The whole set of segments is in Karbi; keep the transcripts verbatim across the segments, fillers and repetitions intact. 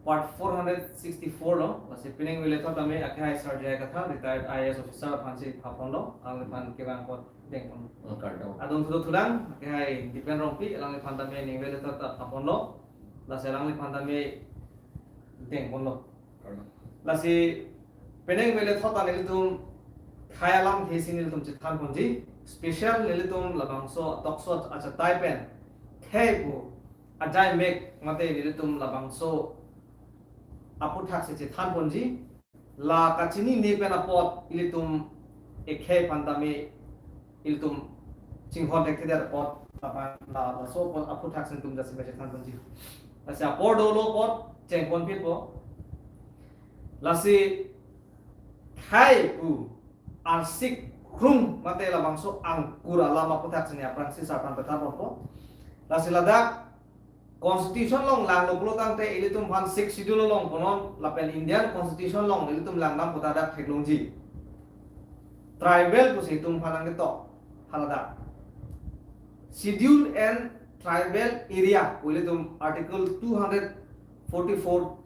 part four hundred sixty-four lo, lasi penang vele thot tame akhai Sir J I Kathar, retired I A S officer aphansi phaponlo, alangliphan kevang apot dengpon. Oh, kardom. Adung sudo thudang, akhai Dipen Rongpi, alangliphan tame ning vele thot phaponlo, lasi alangliphan tame dengponlo. Kardom. Lasi penang vele thot ta nelitum khei alamthe si nelitum chethanponji, special nelitum labangso talk show achatai pen khei pu ajai mek mate nelitum labangso aputhak si chethanponji, la kachinine pen apot ilitum ekhei aphan tame ilitum chinghon thekthedet apot, aphan la, laso apot aputhak si nelitum jasemet chethanponji. Lasi apor dolo apot chengponpipo. Lasi khei pu arsik krung mate labangso angkur alam aputhak si ne aphrangsi Sir aphan pethanponpo. Lasi ladak Constitution along langlo pulo tangte ilitum aphan Sixth Schedule along konon lapen Indian Constitution along ilitum langdam puta dak theklongji. Tribal pusi itum aphan nangketok haladak. Schedule and Tribal Area pu ilitum Article two hundred forty-four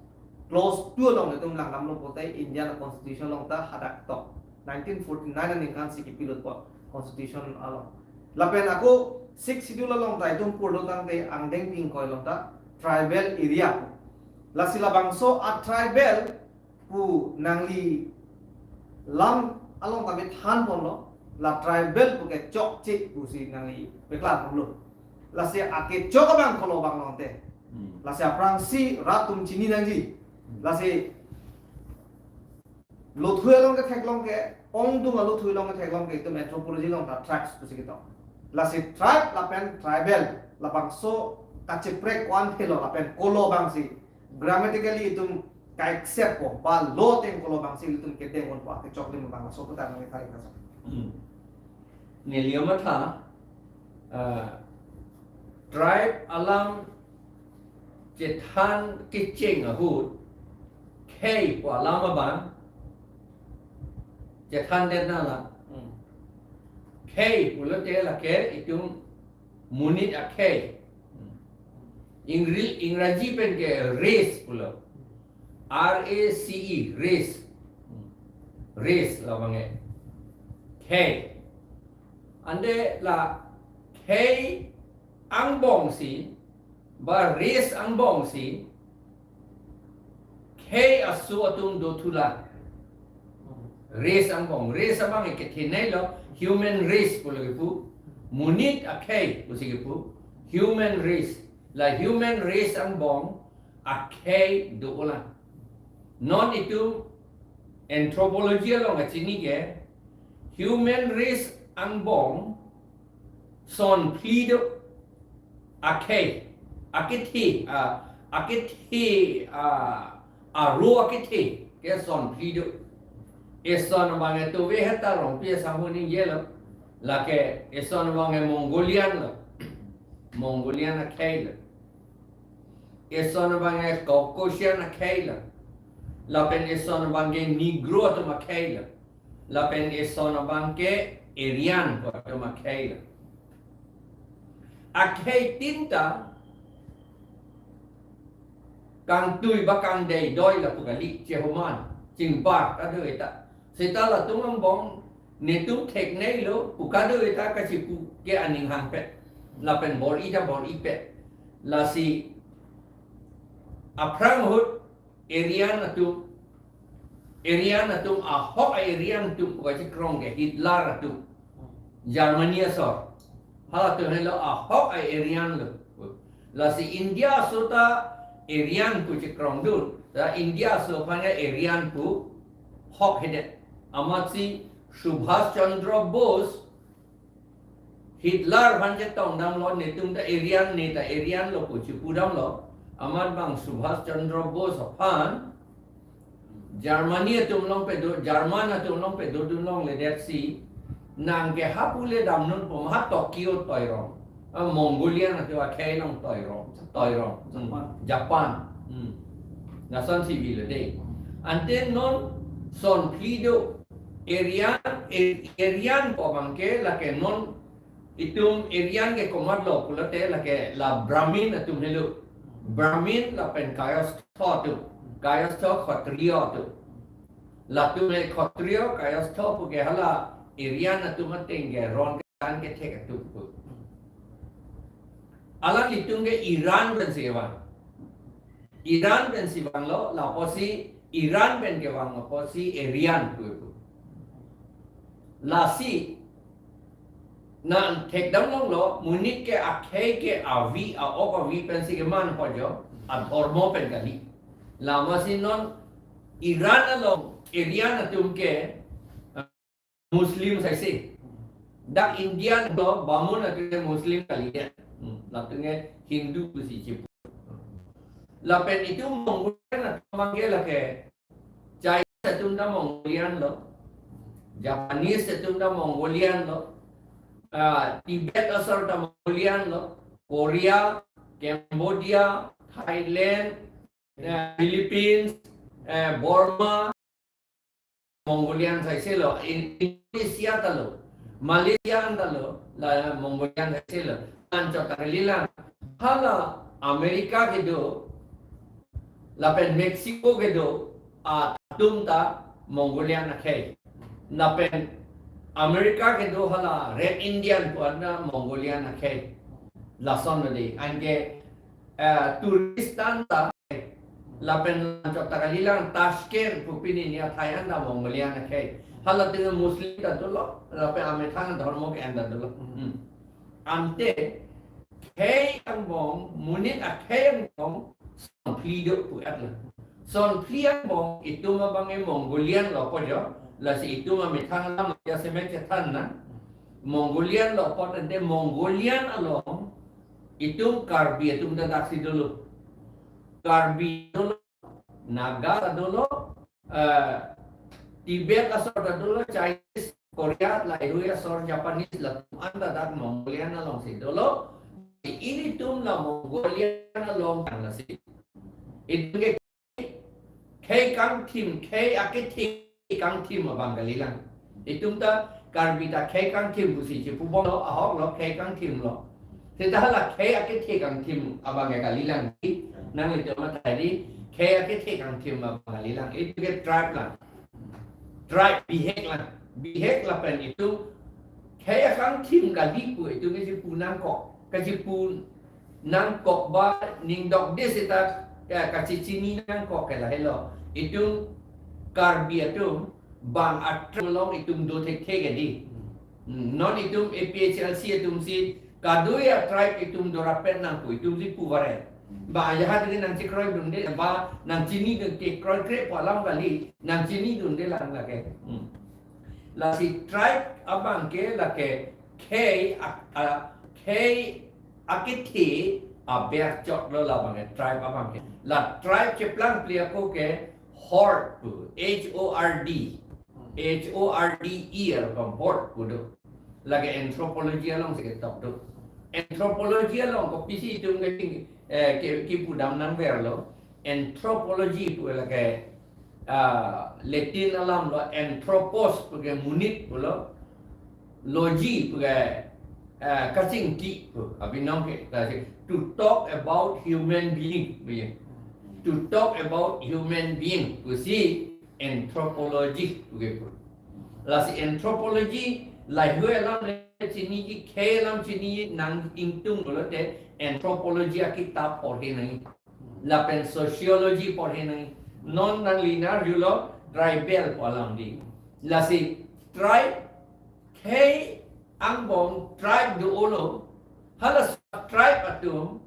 Clause two along itum langdamlo pulote Indian Constitution along ta hadak tok. Nineteen forty-nine aningkan si kipilutpo Constitution along. Lapen ako Sixth Schedule along ta itum purlo tangte angdeng pingkoi along ta tribal area pu. Lasi labangso a tribal pu nangli lam along tame thanponlo, la tribal pu ke chokche pusi nangli peklarponlo. Lasi akechok abang kolo abang longte. Hmm. Lasi aphrangsi rat atum chini nangji. Hmm. Lasi lothui along ketheklong ke, ongdung alothui along ketheklong ke, itum anthropology along ta tribes pusi ketok. Lasi tribe lapen tribal, labangso kacheprek ko-an thelo lapen kolo abangsi grammatically itum ka-accept po, ba lo ateng kolo abangsi itum kedengponpo, akechok alim abang laso putar nangkethari kaso. Hmm. Neli amatha, ah, tribe alam chethan kecheng ahut, khei pu alam abang chethandet nanglang. Hmm. Khei pulote lake itum monit akhei. Hmm. Ingri-, Ingraji pen ke race pulo. R A C E, race. Hmm. Race labang ke. Khei. Ante la khei angbong si, ba race angbong si, khei aso atum dothulang. Race angbong, race abang ke thenei lo, human race pulo kepu, monit akhei pusi kepu, human race. La human race angbong akhei dolang. Non itum anthropology along kachini ke, human race angbong son phli do, akhei, akethe, a, akethe, a, aro akethe ke son phli do. Eson abang ke tove heta Rongpi asangho ningjelo. Lake eson abang ke Mongolian lo. Mongolian akhei lo. Eson abang ke Caucasian akhei lo. Lapen eson abang ke Negro atum akhei lo. Lapen eson abang ke Aryan atum akhei lo. Akhei tinta kangtui ba kangdei doi lapu kali, chehoman, chingbar kadokave ta. Seta latum angbong netum theknei lo pu kadokave ta kachipu ke aning hangpet. Lapen bor-i ta bor-ipet. Lasi aphrang ahut Aryan atum, Aryan atum ahok a-Aryan atum pu kachekrong ke Hitler atum, Germany asor. Halatum helo ahok a-Aryan lo. Lasi India aso ta Aryan pu chekrongdun. Ta India aso aphan ke Aryan pu hokhedet. Amatsi Subhas Chandra Bose Hitler aphan chetongdamlo, netum ta Aryan, ne ta Aryan lo pu chipudamlo. Amat bang Subhas Chandra Bose aphan Germany atum along pedo, German atum along pedodun longledetsi, nang ke hapu le damnun pu ma ha Tokyo toirong. A Mongolian atum akhei along toirong, toirong. Hmm. Japan. Japan. Hmm. Lasonsi bilo dei. Ante non son phli do, Aryan, Aryan pu abang ke lake non itum Aryan ke komatlo pulote lake la Brahmin atum helo. Brahmin lapen Kayastha atum. Kayastha Khatriya atum. Latum le Khatriya, Kayastha pu ke hala Aryan atum ateng ke ron ketan kethek atum pu. Alanglitum ke Iran pensi vang. Iran pensi vanglo, lapusi Iran pen kevang lapusi Aryan pu pu. Lasi, na thekdam longlo, monit ke akhei ke avi, a-ok avi pensi keman ho jo, adhormo pen kali. Lasi non Iran along, Aryan atum ke, eh, Muslim saisi. Dak India lo, Bamun atum ke Muslim kali ya. Hmm, latum ke Hindu pusi chipu. Lapen itum Mongolian atum abang ke lake Chinese atum ta Mongolian lo, Japanese atum ta Mongolian lo, ah, Tibet asor ta Mongolian lo, Korea, Cambodia, Thailand, eh, Philippines, eh, Burma, Mongolian saisi lo, In-, Indonesia ta lo, Malaysia ta lo, la Mongolian saisi lo. Anchot ta kalilang. Hala America kedo, lapen Mexico kedo, atum ta Mongolian akhei. Lapen America kedo hala Red Indian pu anta Mongolian akhei. Lason lo dei. Anke, eh, Turkistan ta, lapen anchot ta kalilang Tashkent pu pini ni athai anta Mongolian akhei. Hala atum Muslim ta dolo, lapen amethang adhormo ke-en ta dolo. Hmm. Ante, khei angbong, monit akhei angbong, son phli do pu-et lo. Son phli angbong, itum abang ke Mongolian lo pu jo, lasi itum amethang alam ya semek chethan na. Mongolian lo pu ante Mongolian along, itum Karbi atum ta daksi dolo. Karbi dolo, Naga ta dolo, eh, Tibet asor ta dolo, Chinese, Korea, lahei asor, Japanese, latum anta dak Mongolian alongsi dolo. Ilitum la Mongolian along tang lasi. Itum ke khei kangthim, khei akethe kangthim abang kalilang. Itum ta Karbi ta khei kangthim pusi chipubom lo, ahok lo, khei kangthim lo. Seta hala khei akethe kangthim abang ke kalilang. Nanglitum mathai dei, khei akethe kangthim abang kalilang. Itum ke tribe lang. Tribe bihek lang. Bihek lapen itum khei akangthim kali pu itum ke chipu nangkok. Kachipu nangkok ba ning dokde seta, ya, kachechini nangkok ke lahelo. Itum Karbi atum bang a-tribe along itum do thekthe ke dei. Hmm, non itum A P H L C atumsi kadokave a-tribe itum dorapet nang pu itumsi pu varet. Ba ajahak dei nangchekroidunde, ba nangchinidunde, kroikre pu alam kali, nangchinidunde lang lake. Hmm. Lasi tribe abang ke lake khei ak-, a, khei akethe aber chot lo labang ke tribe abang ke. La tribe cheplang phli ako ke horde pu, H O R D. H O R D E along horde pu do. Lake anthropology alongsi ketok do. Anthropology along kopisi itum ke ting, eh, ke, kipudam nangverlo. Anthropology pu lake, ah, Latin alam lo, anthropos pu ke monit pulo, logy pu ke, ah, kachingki pu abinong ke, lasi to talk about human being pu ya. To talk about human being pusi anthropology pu ke pu. Lasi anthropology lahei alam le chiniji, khei alam chini nang ingtung pulote anthropology akitap porhe nangji. Lapen sociology porhe nangji. Non nangli nangrilo tribal pu alam dei. Lasi tribe, khei angbong tribe do-olo. Hala tribe atum,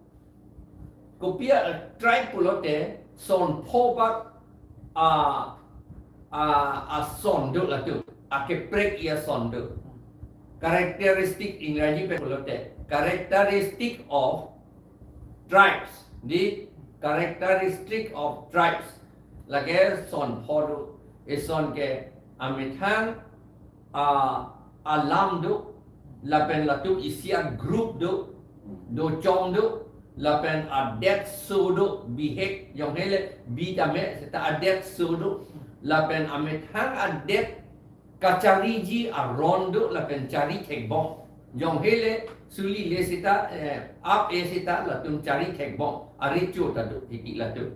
kopi a-tribe pulote son pho bak a, a, ason do latum. Akeprek ason do. Characteristic, Ingraji pen pulote, characteristic of tribes. The characteristic of tribes. Lake son pho do. Ison ke amethang, a, alam do. Lapen latum isi a-group do. Dochong do. Lapen adet so do. Bihek jong hele bi tame seta adet so do. Lapen amethang adet kachariji aron do lapen chari thekbom. Jong hele, suli le seta, eh, ap e seta latum chari thekbom, arecho ta do titi latum.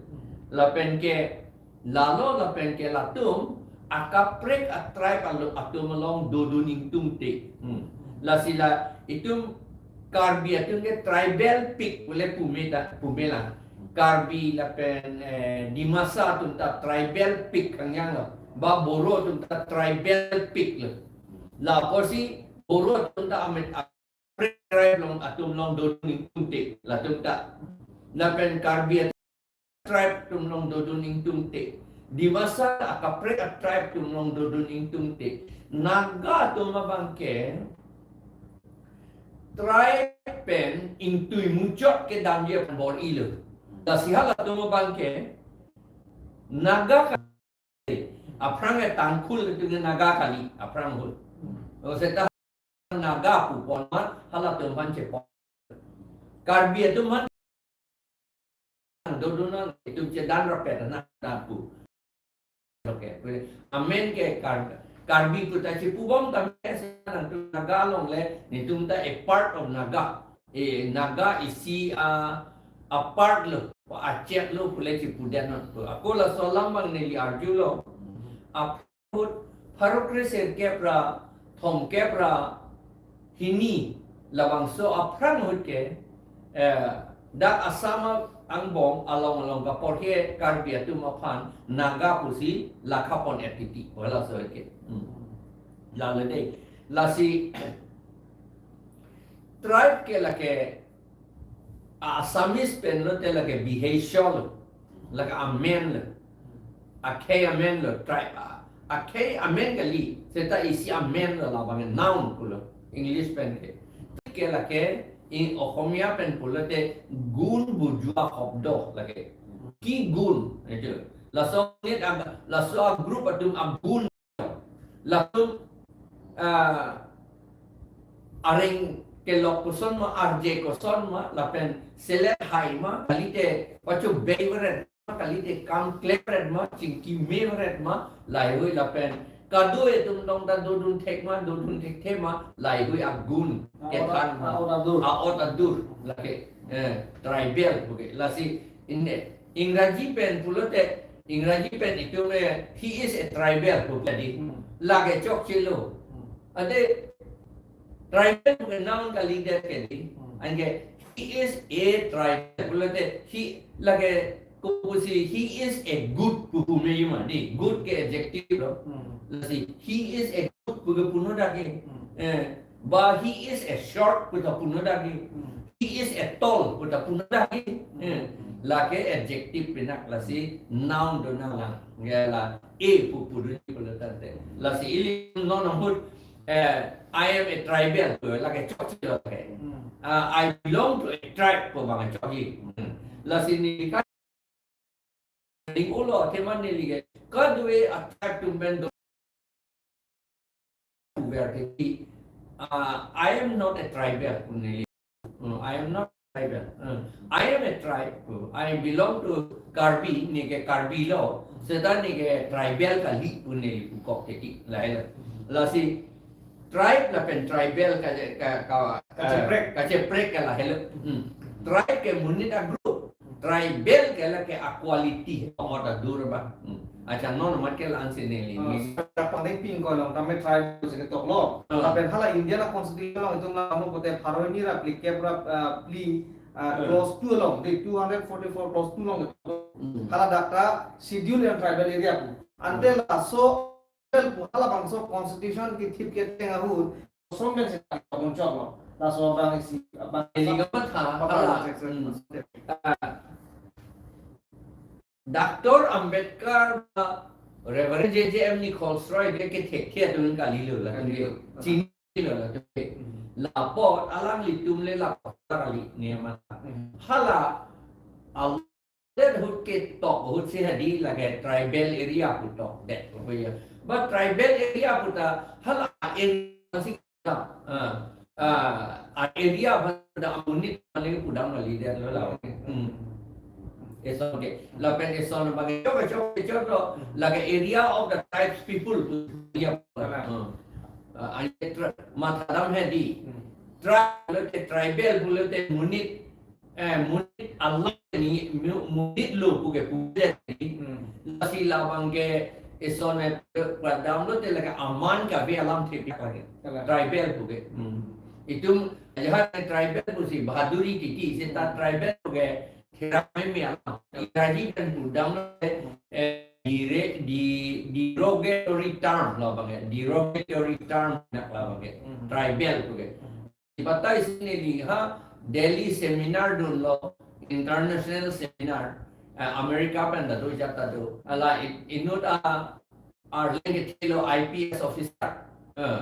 Lapen ke, lalo lapen ke latum, akaprek a-tribe alo atum along dodun ingtungte. Hmm. Lasi la itum Karbi atum ke tribal pig pule pume ta, pume lang. Karbi lapen, eh, Dimasa atum ta tribal pig kangyang lo. Ba Boro atum ta tribal pig lo. Lapusi Boro atum ta amet a-, tribe along atum along dodun ingtungte latum ta. Lapen Karbi atum tribe atum along dodun ingtungte. Dimasa akaprek a-tribe atum along dodun ingtungte. Naga atum abang ke tribe pen ingtui muchot kedamji aphan bor-ilo. Lasi halatum abang ke Naga aphrang e Tangkhul itu Naga kali, aphrang ahut. O seta Naga pu pon mat, halatum aphan chepon. Karbi atum aphan dodun nang itum chedan rapet na na pu. Oke, amen ke Kar-, Karbi pu ta chepubom tame se nangtum Naga along le, netum ta a part of Naga. E, Naga isi a, a part lo, achek lo pule chepudet non. Ako laso alam abang neli arjulo. Ahut pharo kre sirkep ra, thomkep ra hini labangso aphrang ahut ke, eh, dak Assam angbong along along kaporhe Karbi atum aphan Naga pusi lakha pon F T T. Wala so ke. Hmm. Lalo dei. Lasi tribe ke lake a-Assamese pen lote lake bihai shol, lake amen lo. Akhei amen lo, tribe a. Akhei amen kali, seta isi amen lo labang noun pulo. English pen ke. Ke lake, in Ohomia pen pulote gun bujua hobdo lake. Ki gun, itu. Laso unit ag-, laso a-group atum agun. Latum, ah, areng kelok koson ma, arje koson ma, lapen selet hai ma, kalite pacho bei beret ma, kalite kam klem beret ma, chingki me beret ma, laheihui lapen kado atum along ta dodun thek ma, dodun thekthe ma, laheihui agun, a-ot kethan ma, a-ot adur. A-ot adur, lake, eh, tribal, okay. Lasi, ine, Ingraji pen pulote, Ingraji pen itum, eh, he is a tribal pu tadi. Hmm. Lake chokchelo. Hmm. Ante tribal pu noun kalidet ke dei. Hmm. Anke he is a tribal pulote, he lake kopusi he is a good pu pume ma dei. Good ke adjective lo. Hmm. Lasi he is a good pu ke puno dak ke. Hmm. Eh, ba he is a short pu ta puno dak ke. Hmm. He is a tall pu ta puno dak ke. Hmm. Eh, lake adjective pinak lasi noun do nang lang. Ya la a pu pudu pulo tangte. Lasi ili non ahut, eh, I am a tribal pu lake chokchelo ke. Hmm. Ah, I belong to a tribe pu abang chokji. Hmm. Lasi neli ka ding ulo, athema neli ke. Kadokave a-tribe atum pen do. Where they be. Uh, I am not a tribal, pu neli. Uh, I am not tribal. Uh, I am a tribe. Uh, I belong to Karbi, ne ke Karbi lo. Seta ne ke tribal kali pu neli pukok teti. Lahelo. Lasi tribe lapen tribal ka, ka, ka, Kacheprek. Kacheprek ke lahelo. Hmm. Tribe ke monit a-group. Tribal ke lake a-quality, a-ot adur ba. Hmm. Acha non mat ke la-an si neli. Ah, ni. Sa pangdeng ping ko long, tame tribe si ketok lo. Ah. Lapen hala India a-constitution along itum la mo kote pharo hini ra phlikep ra, ah, phli, ah, Ah. clause two along, the two hundred forty-four clause two along. Hmm. Hala dak ta schedule and tribal area pu. Ante Ah. laso pu halabangso constitution kethip keteng ahut, som pen si tabun chok lo. Laso abang isi, abang Neli kamatha, apa hala. Section. Hmm. Ah. Doctor Ambedkar, Reverend J J M Nichols Roy, de ke thekthe atum kalilo la. Kalilo. Chini lo la. Hmm. Lapot alanglitum le lapot kali ne ma. Hmm. Hala, al- Then ahut ketok, ahut si hadi lake tribal area pu tokdet. But tribal area pu ta hala area si, ah, ah, area pu ta amonit paling pudam kalidet lo la. Hmm. Eson ke. Lapen eson abang chok, chok, chok lo. Lake area of the tribes people pu area pu. Hmm. Ah, ante tri-, mathadam hadi. Hmm. tribe pulote, tribal pulote monit, eh, monit alam ni, mu-, monit lo puke puja ni. Hmm. Lasi labang ke ison eh, padam lote lake aman kave alamthe pi lake. Kalang. Tribal puke. Hmm. Itum ajahak tribal pusi bahaduri titi, seta tribal puke kherami alam. Ingreji pen pudam lote, eh, dire-, di-, derogatory term labang ke. Derogatory term nak labang ke. Hmm. Tribal puke. Hmm. Ipatai si neli ha Delhi seminar dunlo, international seminar, eh, America pen ta do, jat ta do. Hala in-, inut a, arleng kethelo I P S officer. Eh,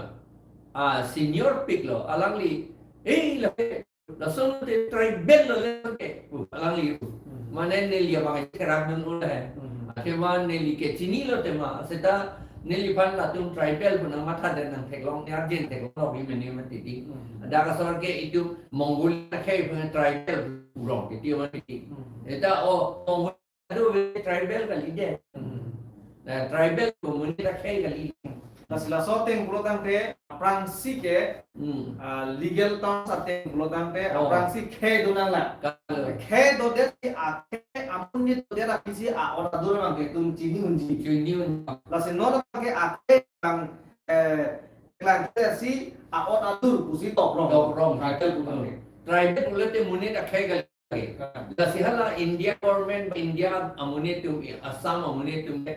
a senior pik lo, alangli, "Eh, lake, lason te tribal lo lake." Uh, alangli. Hmm. Mane neli abang kerak dun ulah. Hmm. Akhirnya neli ke chinilo tema, seta neliphan latum tribal pu nangmatha det nangtheklong, ne arjen theklong, bi mene mati di. Hmm. Ada kasar ke itum Mongolia akhei pu tribal pu rong, iti mati di. Hmm. Eta o Mongolia do ve tribal kali de. Hmm. Na tribal community akhei kali. Lasi laso ateng pulotangte aphrangsi ke, Hmm. ah, legal terms ateng pulotangte Oh. aphrangsi khei do nanglang. Kalang. Khei dodet si akhei amonit dodet aphi si a-ot adur abang ke itum chini unji. Chini un. Lasi non abang ke akhei abang, eh, kelang ke si a-ot adur pusi toprong. Toprong, hatel pulang. Tribal pulote monit akhei kali. Lasi hala India government, India amonit atum, Assam amonit atum,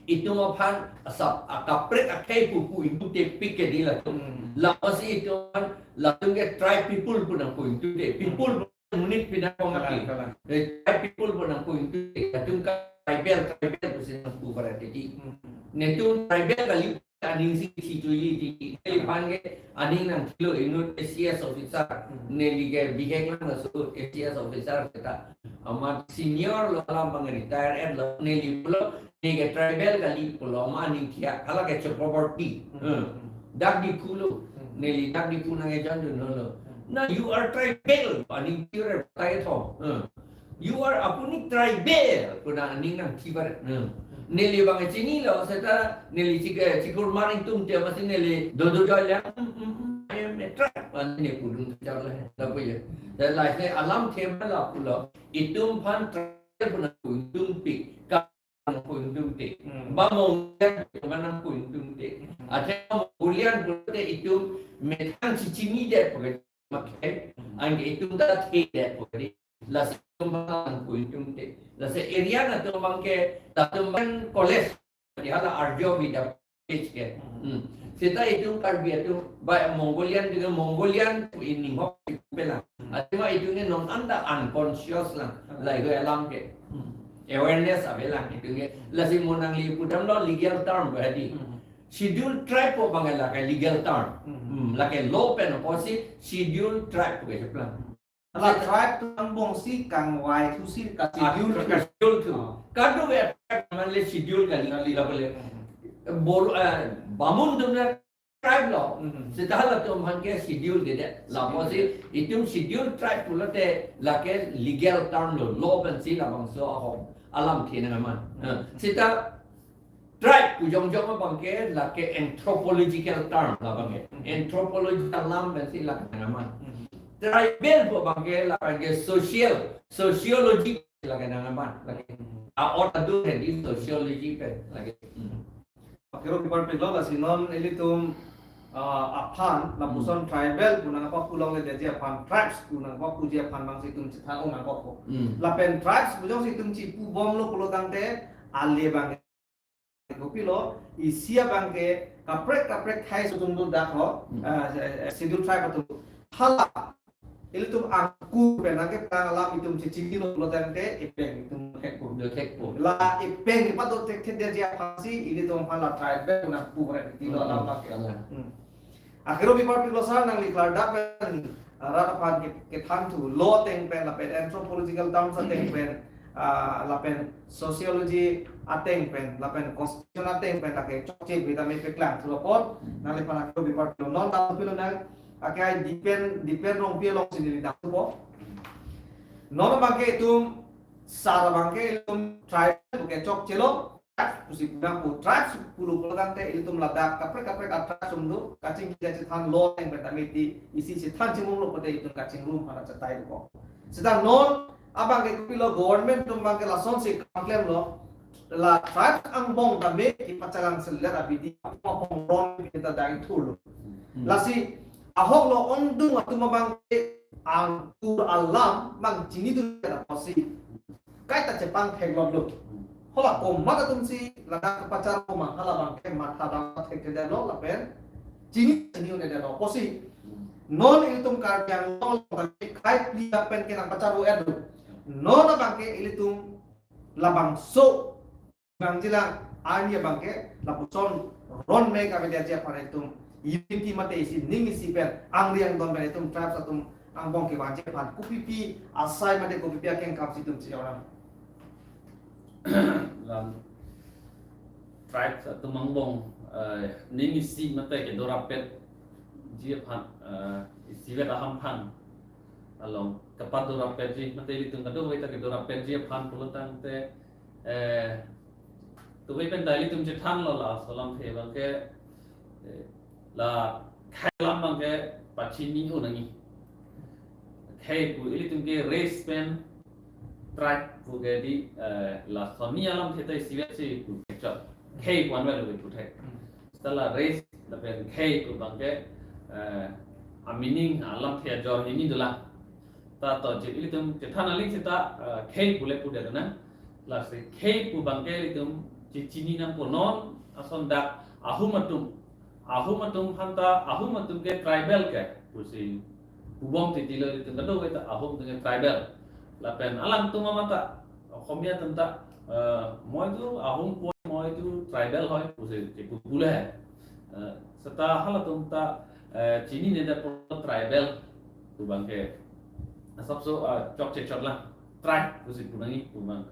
itum aphan asap akaprek akhei pu pu ingtute pik ke di latum. Hmm. Lasi itum aphan latum ke tribe people pu nangpu ingtute. People pu monit pi nangkong Kalang, ati. Kalang. Eh, tribe people pu nangpu ingtute. Latum ke tribal, tribal pusi nangpu para titi. Hmm. Netum tribal kali aning si si tuji di, neliphan ke aning nangthilo inut A C S officer. Hmm. Neli ke bihek lang laso A C S officer seta. Amat senior lo, alam abang retire et lo, neli pulo, ne ke tribal kali pulo, ma aning kia, hala ke Chakraborty. Hmm. Hmm. Dak Diphu lo. Hmm. Neli dak Diphu nang ejon dunlo. Hmm. Na, "You are tribal," aning pure tai tho. Hmm. "You are, apuni tribal," pu nang aning nangthi bar. Hmm. Neli abang chinilo, seta neli chik-, eh, chikur maring tum te masi neli dodo joi lang, "Mm, mm, mm, I am a tribe." Mane ne pudun jar le, lapu ya. Dan lai se alamthe ma lapulo, itum aphan tribal pu nangpu ingtute, ka nangpu ingtute. Hmm. Ba Mongolian pu nangpu ingtute. Hmm. Athe Mongolian pulote itum methang si chinidet puke makai, Hmm. anke itum ta thedet puke. Lasi itum abang nangpu ingtute. Lasi area atum abang ke, latum abang college, di hala Arjo Vidya College ke. Hmm. Hmm. Seta itum Karbi atum, ba Mongolian dengan Mongolian ini hok itum pelang. Hmm. Athema itum ke non anta unconscious lang, Hmm. lahei alam ke. Hmm. Awareness avelang itum ke. Lasi mo nangli pudamlo legal term ba di. Hmm. Schedule tribe pu abang lake legal term. Hmm. Hmm, lake law pen apotsi schedule tribe pu ke cheplang. Hala tribe pu angbong si kangvai thu si ka schedule Ah, thu. Schedule thu. Ah. Kadokave tribe aman le schedule kali, kali lapu le. Hmm. Bor-, eh, Bamun atum le tribe lo. Hmm. Seta halatum aphan ke schedule dede. Lapusi Schedule. Itum schedule tribe pulote lake legal term lo, law pensi labangso ahok alamthe nang aman. Hmm. Eh, seta tribe pu jongjong abang ke lake anthropological term labang ke. Hmm. Anthropology alam pensi lake nang aman. Hmm. Tribal pu abang ke labang ke social, sociology lake nang aman. Lake Hmm. a-ot adur hedi sociology pen lake. Hmm. Akhiro kipar pilo lasi non ilitum, ah, aphan, lapuson Hmm. tribal pu nangpakulongledeji aphan, tribes pu nangpapuji aphan abang si itum chethan-ong nangkokpo. Hmm. Lapen tribes pu jongsi itum chipubomlo pulotangte, ale abang kopilo, isi abang ke kaprek kaprek thai atum do dak ho, Hmm. ah, eh, eh, schedule tribe atum. Hala, ilitum angku pen nangkeplang alam itum chechinilo pulotangte, ipeng itum thekpo. Do thekpo. La ipeng ipat do thekthedetji aphansi, ilitum aphan la tribal pu nangpu pu pu Hmm. alam lake. Alam. Hmm. Akhiro kipar pilo sar nangli klardak pen, ah, rat aphan ke, kethan thu, law ateng pen, lapen anthropological terms ateng pen, ah, lapen sociology ateng pen, lapen constitution ateng pen, lake chokche beta me peklang thulo apot, nangliphan akhiro kipar pilo non ta pilo nang, ake ai Dipen, Dipen Rongpi alongsi neli dam thupo. Non abang ke itum sar abang ke itum tribal ke chokchelo, tribes pusi pulang pu, tribes pulo pulo tangte ilitum ladak kaprek kaprek a-tribes atum do, kachingki kachethan lo yang pertama iti isi chethan chimung lo pote itum kachingrum hala chetai do. Seta non abang ke kopilo, government atum abang ke lasonsi kam klemlo, la tribes angbong tame kepachelangselet abidi apong ron kita dang thurlo. Hmm. Lasi ahok lo ongdung atum abang ke angkur alam abang chinidun kita posi kaita chepangthek lo. Hala komat atumsi ladak kepachar komat hala abang ke matha dam thekthedetlo lapen chini chini un-edetlo posi. Non ilitum Karbi Anglong along tame khei phli lapen ke nangpachar-o-et lo. Non abang ke ilitum labangso bang jilang ani abang ke lapuson ron me kavedet ji aphan itum unity mate isi ning isi pen angri angdon pen itum tribes atum angbong kevangji aphan kopipi asai mate kopipi akengkam si itum chejor nang? Lam tribes atum angbong, eh, ning isi mate kedorapetji aphan, eh, isivet ahamphan along kepadorapetji mate ilitum kadokave ta kedorapetji aphan pulo tangte, eh, tuve pen ta ilitum chethanlo laso alamthe abang ke, eh, la khei alam abang ke pachini un nangji. Khei pu ilitum ke race pen tribe pu ke di, eh, laso ni alamthe ta isivet si pu kechot. Khei pu anvet lo pu thek. Hmm. Seta la race lapen khei pu abang ke, eh, a-meaning alamthe ajor hini dolang. Ta to je ilitum chethan aling seta, eh, khei pu le pudet nang. Lasi khei pu abang ke ilitum chechini nangpo non ason dak ahum atum. Ahum atum aphan ta ahum atum ke tribal ke pusi pubom titi lo ilitum kadokave ta ahum atum ke tribal. Lapen alangtum amat ta Oxomiya atum ta, eh, moi tu ahum pon, moi tu tribal hoi pusi chepu pule. Eh, seta halatum ta, eh, chininedet po tribal pu abang ke asapso, eh, chokche chotlang, tribe pusi pu nangji pu abang.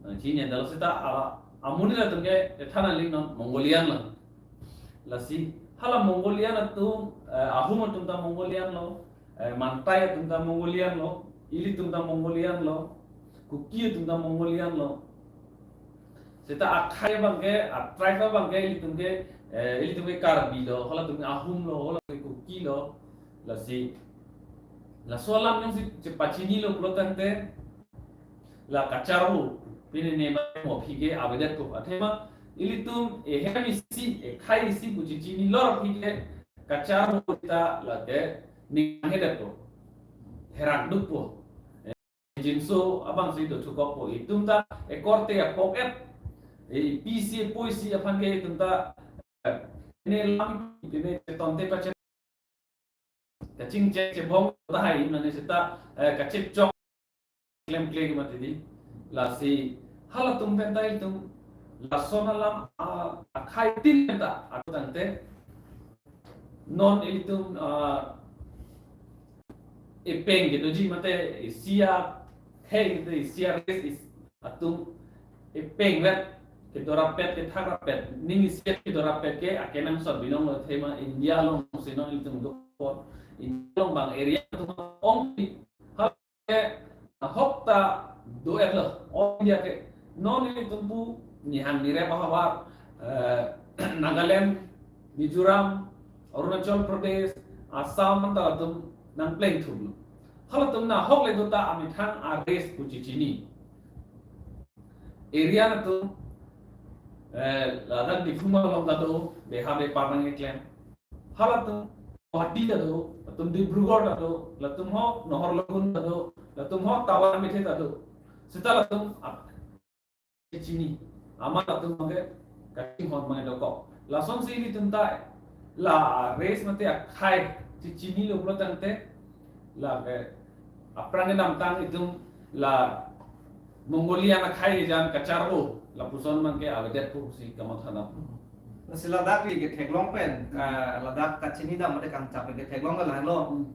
Eh, chininedetlo seta, ah, amonit atum ke than aling non Mongolian lang. Lasi hala Mongolian atum, eh, ahum atum ta Mongolian lo, eh, Mantai atum ta Mongolian lo, ilitum ta Mongolian lo, Kuki atum ta Mongolian lo. Seta akhei abang ke, a-tribe abang ke ilitum ke, eh, ilitum ke Karbi lo, halatum ke ahum lo, halatum ke Kuki lo. Lasi laso alam jongsi chepachinilo pulo tangte la kacharvo, pine ne ma mo aphi ke avedetpo. Athema ilitum ehem isi, ekhei isi pu chechinilo aphi ke kacharvo ta lake ning hedetpo, herak dukpo. Eh, jinso abang si dothukokpo. Itum ta ekorte apok et, eh, pi isi epoi isi aphan ke itum ta, eh, ne lam, ne chetonte pachet, kachingchek chebong tahai mane seta, eh, kachechok klemkle ke mati di. Lasi halatum pen ta itum lason alam, ah, akhei tin pen ta atangte non ilitum, ah, epeng kedoji mate isi akhei kedo isi a-race is atum epeng vet kedorapet, kethakrapet, ning isi kedorapet ke akenangsot binong lo. Athema India alongsi non ilitum dukpon, India along bang area atum ong ke ahok ta do-etlo. All India ke non ilitum pu nihang nirep ahavar, eh, Nagaland, Mizoram, Arunachal Pradesh, Assam anta latum nangplengthumlo. Halatum nahok le do ta amethang a-race pu chechini. Area atum, eh, ladak Diphu along ta do, beha bepar nangkeklem. Halatum Guwahati ta do, latum Dibrugarh ta do, latum ho Naharlagun ta do, latum ho Tawa Methe ta do. Seta latum ap-, chini. Amat latum abang ke kachinghon abang dokok. Lasonsi ilitum ta la race mate akhei chechinilo pulo tangte lake aphrang kedamtang itum la Mongolian akhei jan kacharvo lapuson abang ke avedetpo si kamatha dam. Si ladak li ketheklong pen, ka-, ladak kachini dam mate kangchap pen ketheklong ke lahelo. Hmm.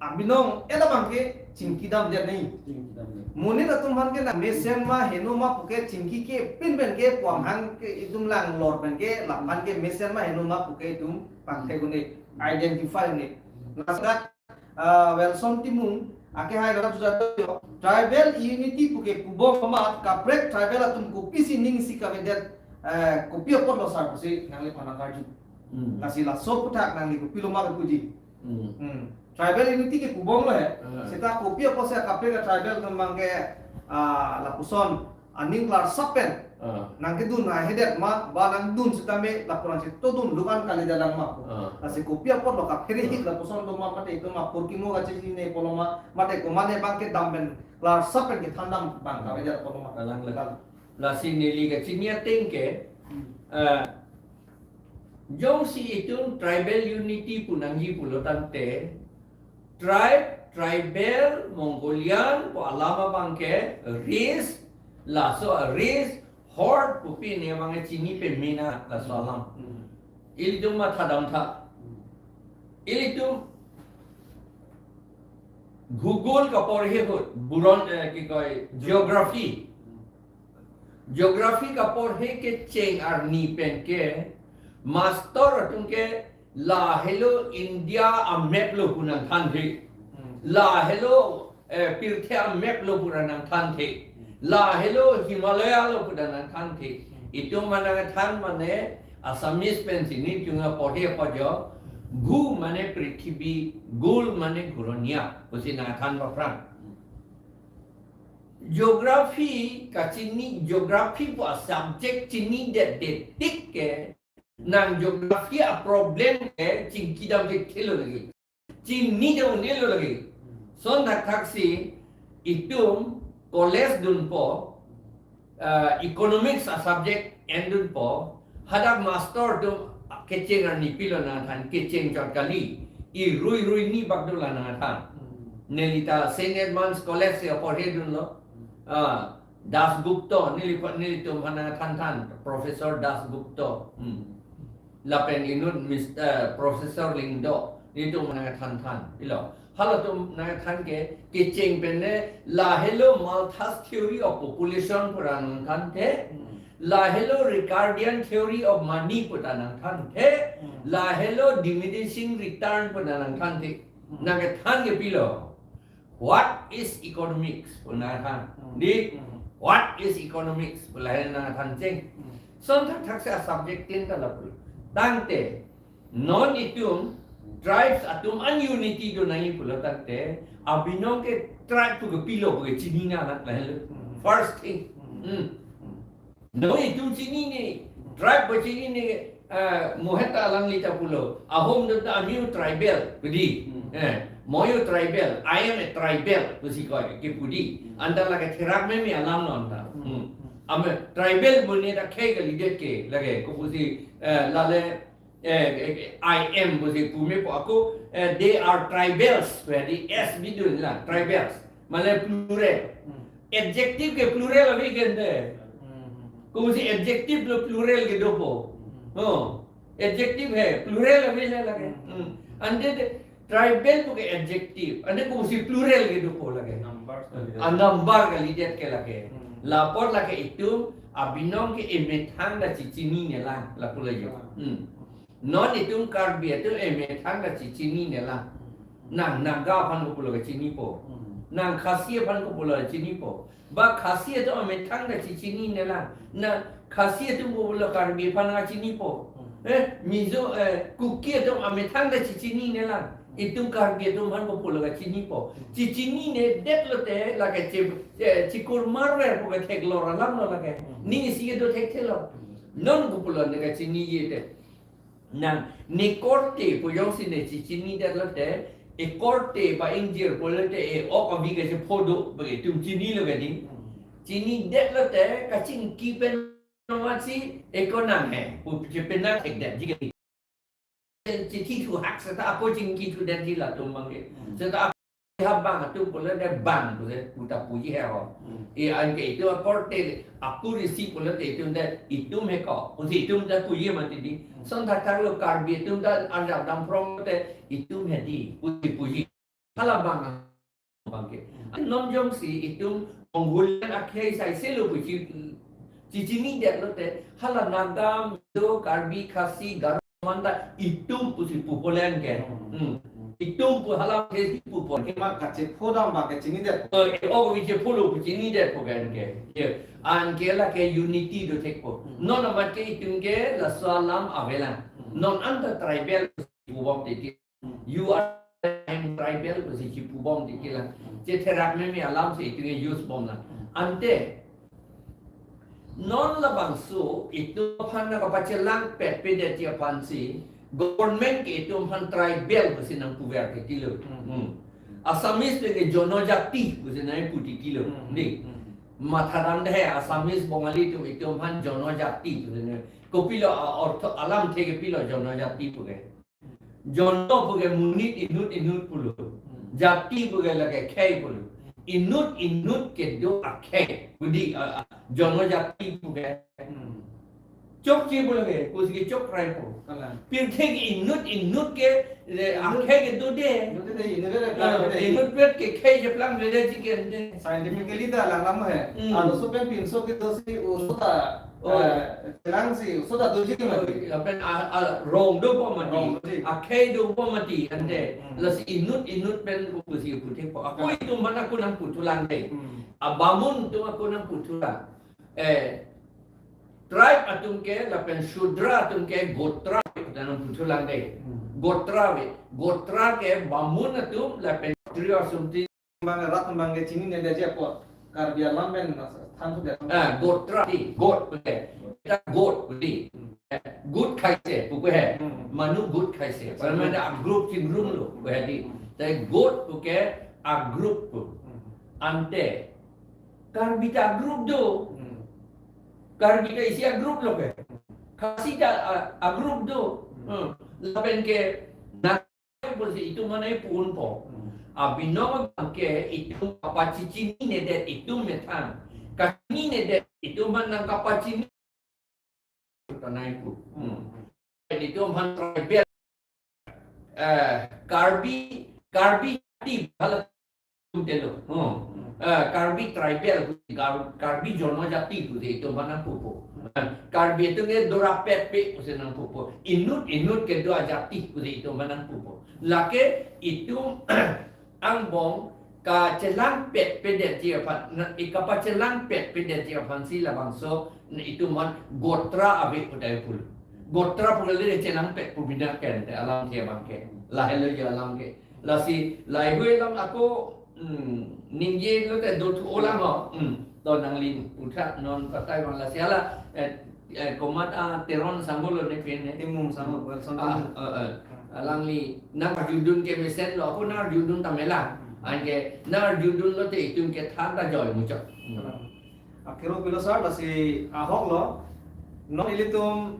Abinong, eh, labang ke chingki damdet nai. Chingki damdet. Monit atum aphan ke nang mesen ma heno ma puke chingki ke pin pen ke puang hang ke itum langlor pen ke laphan ke mesen ma heno ma puke itum pangthek un-e, identify un-e. Hmm. Ladak, ah, Welson Timung, Ake hai dalam sudah yo. Tribal unity puke kubong amat kaprek tribal atum kopisi ning isi kavedet, eh, kopi apotlo sar pusi nangliphan nangkarju. Hmm. Lasi laso aputhak nangli kopiloma kepuji. Hmm. Hmm. Tribal unity ke kubonglo he. Hmm. Seta kopi apotsi kaprek tribal atum abangke, ah, lapuson aning klarsap pen. Ah. Nangkedun ahedet ma, ba nangdun sitame lapuson si todun lukan kali dalang ma. Ah. Lasi kopi apotlo kaphere hik lapuson do ma mate do ma purkimo kachinine pulo ma, mate komatne abangke dam pen klarsap pen kethandam abang kavedet pulo ma. Kalang le. Kalang. Lasi neli kachini ateng ke, Hmm. eh, jongsi itum tribal unity pu nangji pulo tangte, tribe, tribal, Mongolian pu alam abangke race, laso race, horde pu pini abangke chini pemena laso alam. Hmm. Ilitum mathadamtha. Hmm. Ilitum Google kaporhe ahut, buron, eh, kikoi, geography. Hmm. Geography kaporhe kecheng arni penke, master atumke lahelo India a-map lo pu nangthanthe. Hmm. Lahelo, eh, pirthe a-map lo pu nangthanthe. Hmm. Lahelo Himalaya lo pu nangthanthe. Hmm. Itum mane nangthan mane Assamese pensi nelitum kaporhe apo jo, bhu mane prithibi, gol mane guroniya pusi nangthan paphrang. Geography kachini, geography pu a-subject chinidetde tik ke, nang geography a-problem ke chingkidam thekthelo lake. Chinidam un-elo lake. Lason thakthaksi itum college dunpo, ah, economics a-subject endunpo, hadak master atum kecheng arni pilo nangthan, kecheng chot kali, irui rui ni bak dolang nangthan. Hmm. Nelita Saint Edmund's College si aporhe dunlo. Hmm. Ah, Dasgupta, neli pa-, nelitum aphan nangthanthan, Professor Dasgupta. Hmm. Lapen inut Mister, eh, Professor Lyngdoh, nelitum aphan nangthanthan. Ilo. Halatum nangthan ke, kecheng pen le, lahelo Malthus theory of population pu ra nangthanthe, Hmm. lahelo Ricardian theory of money pu ta nangthanthe, Hmm. lahelo diminishing return pu ta nangthanthe. Hmm. Nangkethan ke pilo. What is economics pu nangthan. Hmm. Di, Hmm. what is economics pu lahelo nangthan cheng. Hmm. Lason thakthaksi a-subject tin ta lapu. Tangte, non itum tribes atum an unity do nangji pulo tangte, abinong ke tribe pu kepilo pu ke chinine nang lahelo. Hmm. First thing. Hmm. Hmm. Hmm. Non itum chinine, tribe pu chinine, eh, mo heta alangli ta pulo. Ahom do ta ami tribal, pu di. Hmm. Eh, mo yo tribal, I am a tribal, pusi koi, kepu di. Hmm. Anta lake therak meme alam lo anta. Hmm. Hmm. Hmm. Ame tribal mone ta khei kalidet ke, lake, kopusi, eh, lale, eh, eh, I am pusi pumepo ako, eh, they are tribals, pu di S bidun la, tribals. Mane plural. Hmm. Adjective ke plural ave ke ante. Hmm. Kopusi adjective lo plural ke dopo. Hmm. Oh. Adjective he, plural ave le lake. Hmm. Hmm. Ante de tribal pu ke adjective. Ante kopusi plural ke dopo lake. Number kalidet. A number kalidet ke lake. Hmm. Lapot lake itum abinong ke emethang ta chichinine lang, lapu la jo. Hmm. Hmm. Non itum Karbi atum emethang ta chichinine lang. Hmm. Nang Naga aphan kopulo kachinipo. Hmm. Nang Khasi aphan kopulo kachinipo. Ba Khasi atum amethang ta chichinine lang. Na Khasi atum kopulo Karbi aphan kachinipo. Hmm. Eh, Mizo, eh, Kuki atum amethang ta chichinine lang. Hmm. Itum Karbi atum aphan kopulo kachinipo. Hmm. Chichinine detlote lake che, eh, chikur marver pu ke theklor alam lo lake. Hmm. Ning isi kedo thekthelo. Hmm. Non kopulo ne kachiniji te. Nang ne korte pu jongsi ne chichinidetlote, e korte ba ingjir pulote e ok avi kachepho do, ba itum chinilo kadi. Hmm. Chinidetlote kachingki pen nangsi e konang he, pu chepenang thekdetji kadi. Chithi thuhak seta ako chingki thudetji latum abangke. Hmm. Seta ha bang atum pulote bang pule puta puji he ho. Hmm. E anke itum akorte akur isi pulote itum ta itum he ko. Pusi itum ta puji mati di. Hmm. Lason thakthak lo Karbi atum ta arjap damprong te itum he di. Puji puji. Hala bang abangke. Hmm. Non jongsi itum Mongolian akhei saise lo puji. Chichinidetlote hala Naga, Mizo, Karbi, Khasi, Garo, Manda, itum pusi pupolen ke. Hmm. Hmm. Hmm. Itum pu hala ke si pupo. Kima kachepho dam abang ke chinidet. Eh, eh, oh, iche pulo pu chinidet po kan ke. Ye, anke lake unity do thekpo. Hmm. Non amat ke itum ke laso alam avelang. Hmm. Non anta tribal pubom titi. Hmm. You are an tribal pusi chipubom titi lang. Hmm. Chetherak meme alam si itum ke use bomlang. Hmm. Ante non labangso itum aphan nangkapachelangpet pedetji aphansi government ke itum aphan tribal pusi nangpuver ke tilo. Hmm. Hmm. Assamese pen ke jonojati pusi nangpu titi lo. Hmm. Dei. Hmm. Mathadam dei, Assamese Bongali atum itum aphan jonojati pusi nang. Kopilo a-ortho alamthe ke pilo jonojati pu ke. Jono pu ke monit inut inut pulo. Hmm. Jati pu ke lake khei pulo. Inut inut kedo akhei. Budi, a, a, jonojati pu ke. Hmm. Chokche pulo ke, pusi ke chokrai po. Kalang. Pirthe ke inut inut ke, eh, inut. Akhei kedo dei. Inut dei, inut dei, Ah, dei. Inut pet ke khei cheplang dei dei chicken dei. Scientifically ta lang lam he. Hmm. Alo so pen pinso kedo si oso ta Oh. Eh, chelang si, oso ta doji ke mati. Lapen a, a, rong dopo mati. Rong doji. Akhei dopo mati, ante. Hmm. Lasi inut, inut pen pusi puthekpo. Ako Hmm. itum aphan ako nangputhulang dei. Hmm. Abamun atum ako nangputhulang. Eh, tribe atum ke, lapen Shudra atum ke, Gotra, nangputhulang dei. Hmm. Gotra ave. Gotra ke, Bamun atum, lapen Kshatriya atum ti Bang rat bang ke chinine detji apot. Karbi alam pen than thu det. Ah, Gotra ti, Got pu ke. Kita Got pu ti. Gut khaise pu ke he. Hmm. Manu gut khaise. Parmanda a group chingrum lo pu he dei. Hmm. Te Got pu ke a group pu. Hmm. Ante Karbi ta group do. Hmm. Karbi ta isi a group lo ke. Khasi ta a, a group do. Hmm. Hmm. Lapen ke na pusi itum aphan nangpu-unpo. Hmm. Abinong abang ke itum kapachininedet itum methang. Kachininedet itum aphan nangkapachini tanai pu. Hmm. Itum aphan tribal, eh, Karbi, Karbi ti bala itum telo. Hmm. Eh, Karbi tribal, Kar-, Karbi jonojati pusi itum aphan nangpupo. Eh, Karbi atum ke dorapet pe pusi nangpupo. Inut, inut kedo ajati pusi itum aphan nangpupo. Lake itum angbong kachelangpet pedetji aphan, na, i kapachelangpet pedetji aphansi labangso, na, itum aphan Gotra ave pu dei pulo. Gotra pu le chelangpet pu bina ken te alam ke abang ke. Lahelo je alam ke. Lasi, lahei hui alam ako, hmm, ningje lote dothu olang ho. Hmm. To nangli puthak non patai bang lasi hala, eh, eh, komat a Teron sangho lo ne pen ne. Timung sangho, Wilson Ah, Timung. eh, eh. Alangli nangarjudun ke mesen lo, ako nangarjudun ta mela. Hmm. Anke nangarjudun lote itum ke than ta joi muchot. Hmm. Akero pilo sir, lasi ahok lo. Non ilitum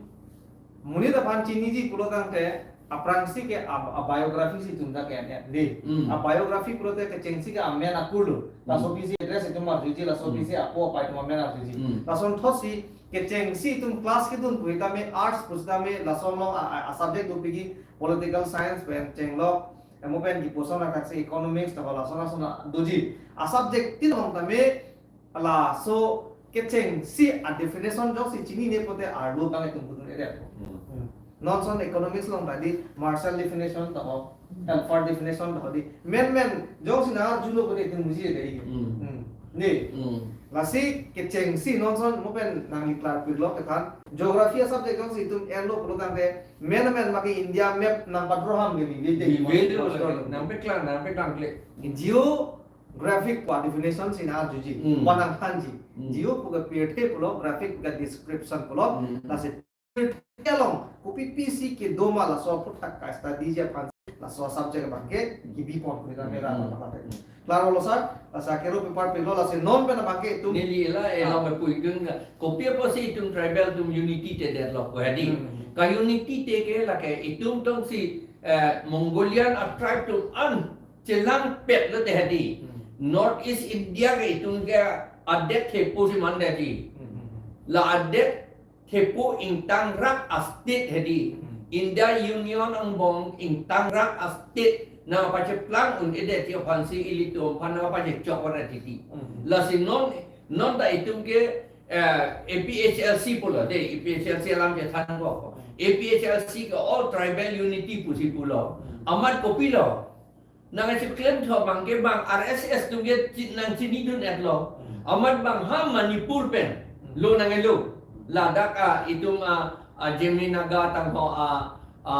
monit aphan chiniji pulo tangte, aphrangsi ke a, a biography si itum ta ke-en dei. Hmm. A biography pulote kechengsi ke amen akur lo. Laso Hmm. pisi address itum arjuji, laso Hmm. pisi apo apai atum amen arjuji. Hmm. Lasonthotsi kechengsi itum class kedun pusitame arts pusitame lason along a, a, a subject dopikji political science pen chenglok, emo pen kipuson akaksi economics, taba lason lason doji. A subject tin along tame laso kechengsi a definition ajoksi chinine pulote arlo abang itum kedun edet. Hmm. Hmm. Non ason economics along tadi Marshall definition taba, Hmm. Alford definition taba dei. Men men ajoksi nangarjulo pulote itum muji dei. Hmm. Hmm. Dei. Hmm. Lasi kechengsi non ason mo pen nangli klar pirlo kethan. Geography a subject ajoksi itum enlo pulo tangte men men maki India map nangpadroham ke vive dei. Vive dei, nangpeklang, nangpeklang kle. Geo graphic pu a definition si nangarjuji, Hmm. pu nangthanji. Hmm. Geo pu ke pirthe pulo, graphic pu ke description pulo, Hmm. lasi pirthe along kopi pisi kedo ma laso aphuthak ka study ji aphan laso subject abang ke kibipon pu nang mera Hmm. apa apa. Klar lo sir, lasi akero paper pilo lasi non pen abang ke itum Neli la, eh, Ah. la me pui gung ka. Kopi apotsi itum tribal atum unity te det lo ko hadi. Hmm. Ka unity te ke lake itum tongsi, eh, Mongolian a tribe atum an chelangpet lote hadi. Hmm. North East India ke itum ke adet thepo si mandetji. Hmm. La adet thepo ingtangrak a state hadi. Hmm. India Union angbong ingtangrak a state nangpacheplang un-edetji aphansi ilitum aphan nangpachechok ora titi. Hmm. Lasi non, non ta itum ke eh, A P H L C pulo, dei, A P H L C alam ke than ko. A P H L C ke All Tribal Unity pusi pulo. Hmm. Amat kopi lo, Nangcheklem tho abangke bang R S S atum ke chi-, nangchinidun-etlo. Hmm. Amat bang ha Manipur pen. Hmm. Lo nanglo. Ladak a itum a, a Jemina Naga tangho a, a,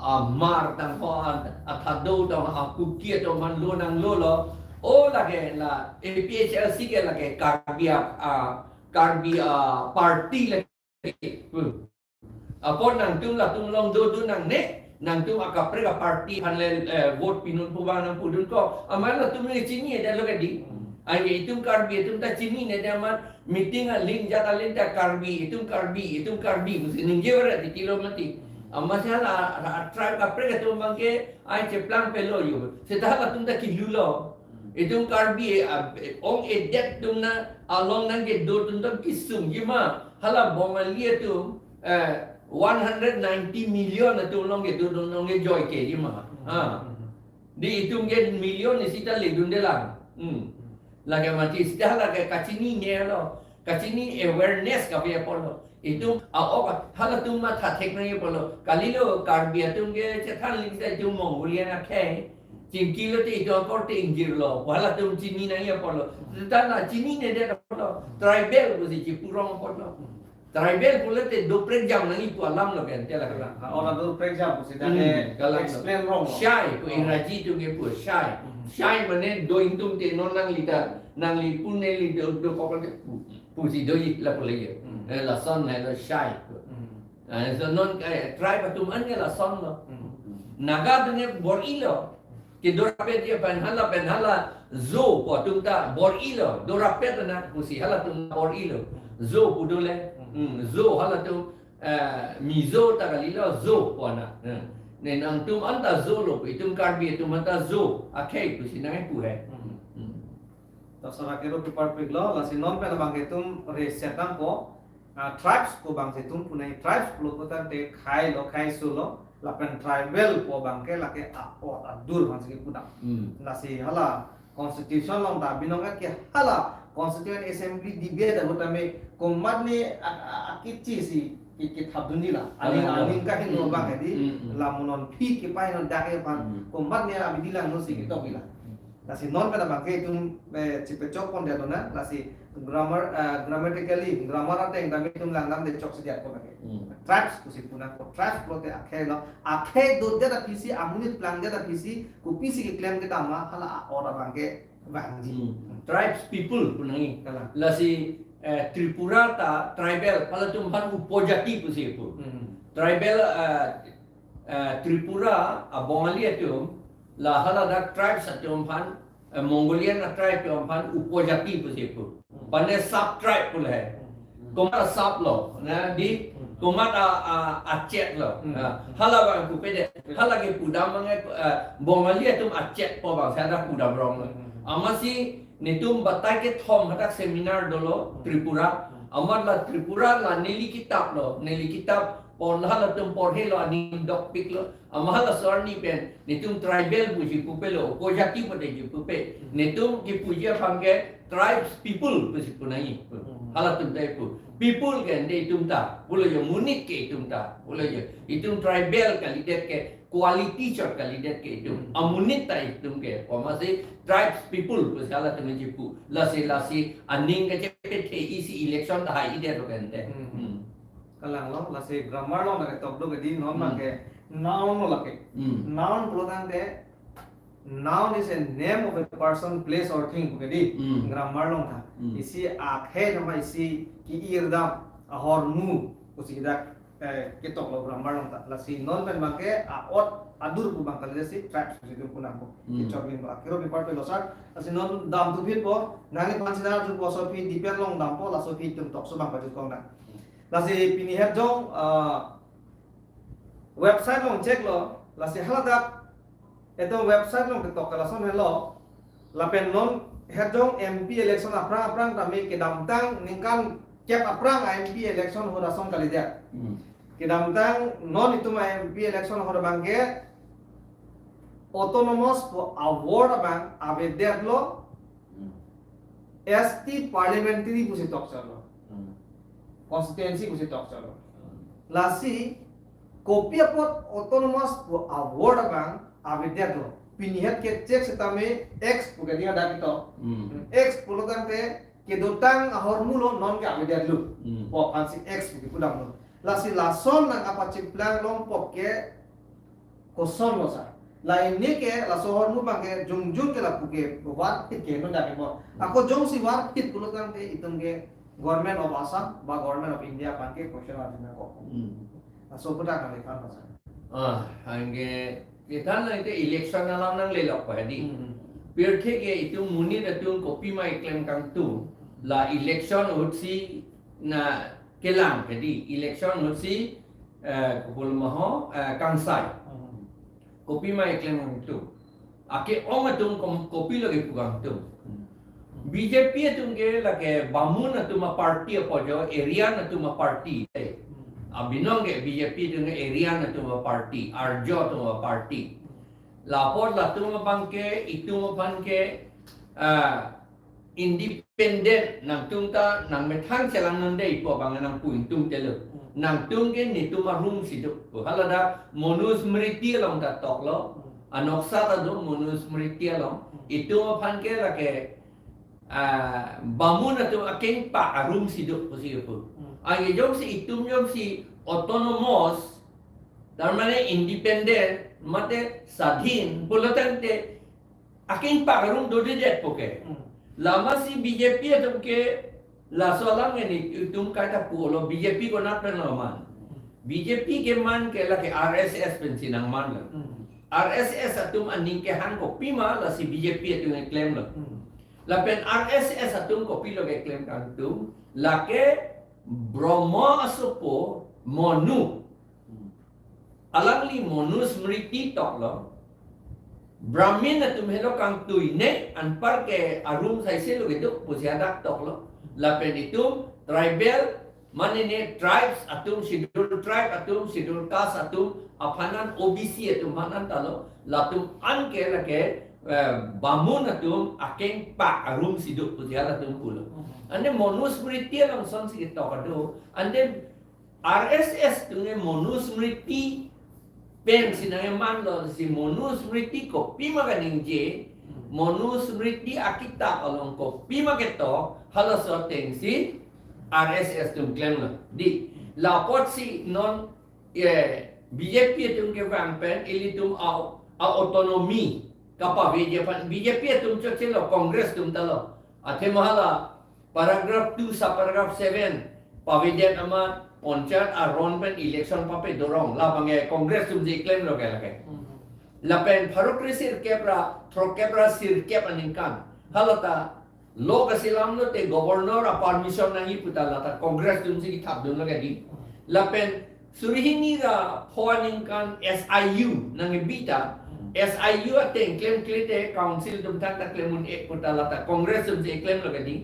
a Hmar tangho a, a Thado tangho a Kuki atum aphan lo nanglolo. O lake la A P H L C ke lake Karbi a, a Karbi a party lake. Hmm. Apot nangtum latum along dodun nangne, nangtum akaprek a party aphan le, eh, vote pinun pu bang nangpudun ko. Amat latum le chini-edetlo kedi. Hmm. Ai itum Karbi atum ta chinine de amat meeting a ling jat alin ta Karbi, itum Karbi, itum Karbi pusi ningje varet titilo mati. Amat si hala, a, a tribe kaprek atum abangke ai cheplang pelo yo. Seta latum ta kilulo. Itum Karbi, a, ong-edet atum na along nangkedo atum ta kisung jima. Hala Bongali atum, eh, one hundred ninety million atum along kedo atum along ke joike jima. Ha. Di itum ke million isi ta ledunde lang. Hmm. Lake mati seta lake kachinine lo. Kachini awareness kave apotlo. Itum a-ok halatum matha thek nangji apotlo. Kalilo Karbi atum ke chethan ling seta itum Mongolian akhei. Chingki lote itum akorte ingjirlo. Halatum chini nangji apotlo. Seta la chinine-det apotlo. Tribal pusi chipu rong apotlo. Tribal pulote doprekjam nangji pu alamlo kan, tela kalang. Ha, ora doprekjam pusi Hmm, tane kalang. Explain rong lo. Shai pu Oh. Ingraji atum kepu shai. Hmm. Shai mane do ingtung te non nangli ta, nangli pu neli do, dokok ke pu. Pusi doji lapu lagi. Hmm. Eh, lason hai lo shai. Hmm. Eh, so non, eh, tribe atum an ke lasonlo. Hmm. Naga atum ke bor-ilo. Kedo rapet ji pen hala pen hala Zo pu atum ta bor-ilo. Do rapet na pusi halatum bor-ilo. Zo pu dole. Hmm, Zo halatum, eh, Mizo ta kalilo Zo pu ana. Hmm. Ne nangtum anta Zolo pu itum Karbi atum anta Zo akhei pusi nangpu he. Hmm. Hmm. Ta sara kero kepar pik lo, lasi non pen abangke itum reset dampo, ah, tribes pu abangsi itum punai tribes pulo kotangte khei lo, khei su lo, lapen tribal pu abangke lake a-ot adur abangsi kepudam. Hmm. Lasi hala constitution along ta binong ke hala constituent assembly debate ahut tame komatne a, a, a, kichi si ki, kithapdunji la. Aning, Alang, alang. Aning kahin lo Hmm, abang hmm, hedi, hmm, hmm. La mo non aphi kepahingno dak aphan, Hmm. Komatne abidi langno si Hmm. Ketok ila. Hmm. Lasi non pen abangke itum, eh, chipechok pon detlo na, lasi grammar, eh, grammatically, grammar ateng tame itum langdamde chok si diat ko abangke. Hmm. Tribes pusi puna ko, tribes pulote akhei lo, akhei dodet aphisi, amonit plangdet aphisi, kopisi keklem kedam ma, hala a-ot abangke vangji. Hmm. Tribes people pu nangji. Kalang. Lasi, eh, Tripura ta tribal, halatum aphan upojati pusi pu. Hmm. Tribal, eh, eh, Tripura, a Bongali atum, la haladak tribes atum aphan, eh, Mongolian a tribe atum aphan upojati pusi pu. Hmm. Mane sub tribe pu le. Hmm. Komat a sub lo, na di, Hmm. Komat a, a, a chet lo. Hmm. Ah, hala abang pupe de, hala kepudam abang, eh, Bongali atum a chet pu abang, seta pudam rong lo. Hmm. Amatsi netum batai kethom hadak seminar dolo, Hmm. Tripura. Hmm. Amat la Tripura la neli kitap lo, neli kitap pon halatum porhelo aning dokpik lo. Amat hala so arni pen, netum tribal pusi pupelo, upojati pute ji pupe. Hmm. Netum kipuji abangke tribes people pusi pu nangji. Hmm. Halatum ta pu. People ke netum ta, pulo jo monit ke itum ta, pulo jo. Itum tribal kalidet ke, quality chot kalidet ke itum. Hmm. Amonit ta itum ke, pu amatsi tribes people pusi halatum ji pu. Lasi, lasi, aning kachepethe isi election ta hai-edet lo kente. Hmm. Hmm. Kalang lo, lasi grammar along nangketok do kedi non Hmm. abangke noun lo lake. Hmm. Noun pulo tangte, noun is a name of a person, place or thing pu kedi. Hmm. Grammar along ta. Hmm. Isi akhei nama isi ki-irdam, ahormu, pusi dak, eh, ketok lo grammar along ta. Lasi non pen abangke a-ot adur pu abang kali si tribes pusi itum punang ko. Hmm. Kechok ling ba. Kero kepar pik lo sar. Lasi non damthu phit po, nangli pansinar ju po so aphi depend along dampo, laso aphi itum tokso abang pajut kong nang. Lasi pini Herjong, ah, website along check lo, lasi haladak, eto website along ketok ke lason helo, lapen non Herjong M P election aphrang aphrang tame kedamtang ningkan kep aphrang a M P election ahut ason kalidet. Hmm. Kedamtang non itum a M P election ahut abangke autonomous pu a-word abang avedet lo, Hmm. S T parliamentary pusi tokchalo. Hmm. Constituency pusi tokchalo. Hmm. Lasi, kopi apot autonomous pu a-word abang avedet lo. pini het ke check setame X pu ke dia dak ito. Hmm. X pulo tangte kedotang ahormu lo non ke avedet lo. Hmm. Pu aphansi X pu ke pudam lo. Lasi lason nang apa chiplang long pok ke koson lo sa. Laineke laso ahormu abang ke jongjung ke lapu ke varphit ke non dak ke mo. Ako jongsi varphit pulo tangte itum ke Government of Assam ba Government of India aphan ke question arjuna ko. Hmm. Laso pudak kami kan lo sa. Ah, anke kita na ite election alam nanglelok pa di. Hmm. Pirthe ke itum monit atum kopima keklem kangtung, la election ahutsi na kelang ke di. Election ahutsi eh, kopul maho eh, kangsai. Hmm. Kopima keklem kangtung. Ake-ong atum kom- kopilo kepu kangtung. B J P atum ke lake Bamun atum aparty apo jo, Aryan atum aparty. Abinong ke B J P atum ke Aryan atum aparty, Arjo atum aparty. Lapor latum abang ke, itum aphan ke ah, independent, nangtum ta nangmethang chelang nonde pu abang nangpu ingtung telo. Nangtum ke netum arum si do. Hala dak Manusmriti along ta toklo. Anoksa ta do Manusmriti along. Itum aphan ke lake ah, Bamun atum akengpak arum si do pusi pu. Hmm. Anke jongsi itum jongsi autonomous, tar mane independent, mate sadhin pulo tangte akengpak arum dodedet pu ke. Hmm. Lama si B J P atum ke laso alam ini itum kaita pulo, B J P konat pen lo man. B J P keman ke lake R S S pensi nangman lo. Hmm. R S S atum aning kehang kopima lasi B J P atum keklem lo. Hmm. Lapen R S S atum kopilo keklem kangtung, lake Brahma asopo Manu. Alangli Manusmriti toklo. Brahmin atum helo kangtui ne, anpar ke arum saise lo kedo pusi hadak toklo. Lapen itum tribal, mane ne tribes atum, schedule tribe atum, schedule caste atum aphan an, O B C atum aphan an talo. Latum an ke lake eh, Bamun atum akengpak arum si do pusi halatum pulo. Ante Manusmriti along son si ketok ado. Ante R S S atum ke Manusmriti pensi nangkeman lo, si Manusmriti kopima kaningje, Manusmriti akitap along kopima ketok, halaso atengsi R S S atum klem lo. Di, lapotsi non ye B J P atum kevang pen ilitum a, a autonomy kapaveji aphan, B J P atum chot chelo, Congress atum talo. Athema hala paragraph two subparagraph seven pavedet amat panchayat aron pen election pape dorong, labang ke Congress atum si klemlo ke lake. Lapen pharo kre sirkep ra throkep ra sirkep aningkan, halata lo kasilam lote governor a permission nangji puta lata Congress atum si kithap dunlo ke di. Lapen suri hini ra pho aningkan S I U nangkebi ta, S I U ateng klemkle te council atum thakta klem un-e puta lata Congress atum si klemlo ke di.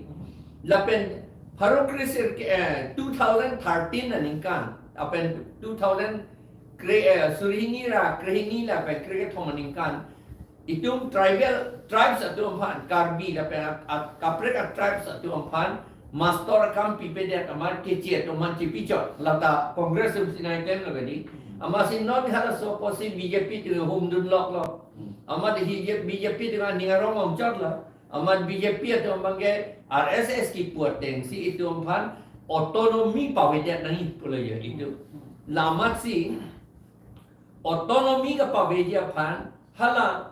Lapen pharo kre sir ke, eh, two thousand thirteen aningkan, lapen two thousand kre, eh, suri hini ra kre hini lapen kre kethom aningkan, itum tribal tribes atum aphan, Karbi lapen a, a, kaprek a tribes atum aphan master akam pipedet amat keche atum aphan chipichot, lata Congress atum si nangklemlo ke di. Amatsi non halaso apotsi B J P atum humdun loklo. Amat hi je B J P atum aning arong ongchotlo. Amat B J P atum abang ke R S S kipu atengsi itum aphan autonomy pavedet nangji pulo ya itum. Lamatsi autonomy kapaveji aphan hala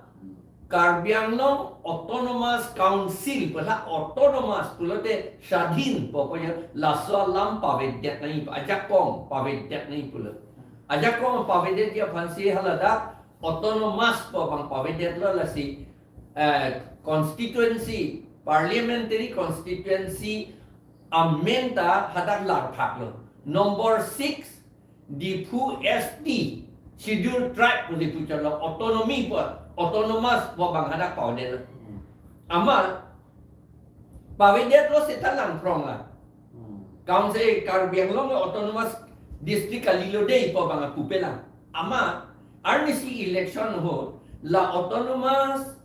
Karbi Anglong Autonomous Council pu, la autonomous pulote sadhin pu apoya, laso alam pavedet nangji, ajakong pavedet nangji pulo. Ajakong pavedetji aphansi haladak autonomous pu abang pavedetlo, lasi eh, constituency, parliamentary constituency amen ta hadak larphaklo. Number six, Diphu S T, Scheduled Tribe pusi puchotlo, autonomy pu, autonomous pu abang hadak pavedetlo. Amat pavedetlo seta langphrong la. Council Karbi Anglong Autonomous District kalilo dei pu abang apupe lang. Amat arnisi election ahut la autonomous,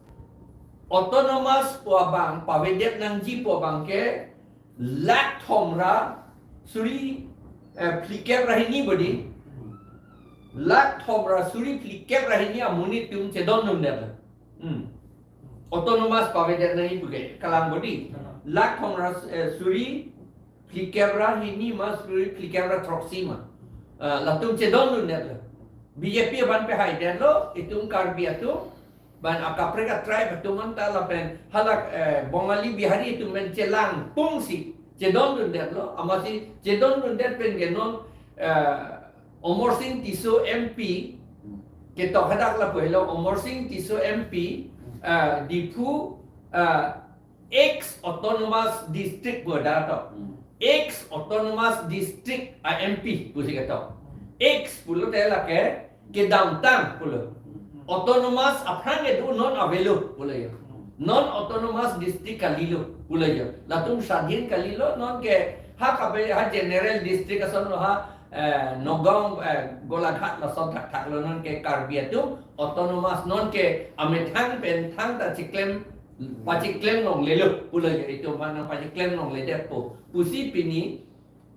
autonomous pu abang pavedet nangji pu abang ke lakh thom ra suri, eh, phlikep ra hini bodi. Lakh thom ra suri phlikep ra hini amonit atum chedondundetlo. Hmm. Autonomous pavedet nangji puke, kalang bodi. Kalang. Lakh thong ra, eh, suri phlikep ra hini ma, suri phlikep ra throksi ma. Ah, latum chedondundetlo. B J P aphan pehai detlo, itum Karbi atum, ban akaprek a-tribe atum anta lapen hala, eh, Bongali Bihari atum pen chelangpungsi chedondundetlo, amatsi chedondundet pen ke non, eh, Amarsing Tisso M P, ketok hadak lapu helo, Amarsing Tisso M P, eh, Diphu, eh, ex autonomous district pu hadak to. Hmm. Ex autonomous district a-M P pusi ketok. Ex pulote lake kedamtang pulo. Autonomous aphrang kedo, non avelo pulo jo. Non autonomous district kalilo pulo jo. Latum swadhin kalilo, non ke ha kabe ha general district asonlo ha, eh, Nagaon, eh, Golaghat lason thakthaklo, non ke Karbi atum autonomous, non ke amethang pen thangta chiklem, pachiklem longlelo pulo jo, itum aphan nangpachiklem longledetpo pusi pini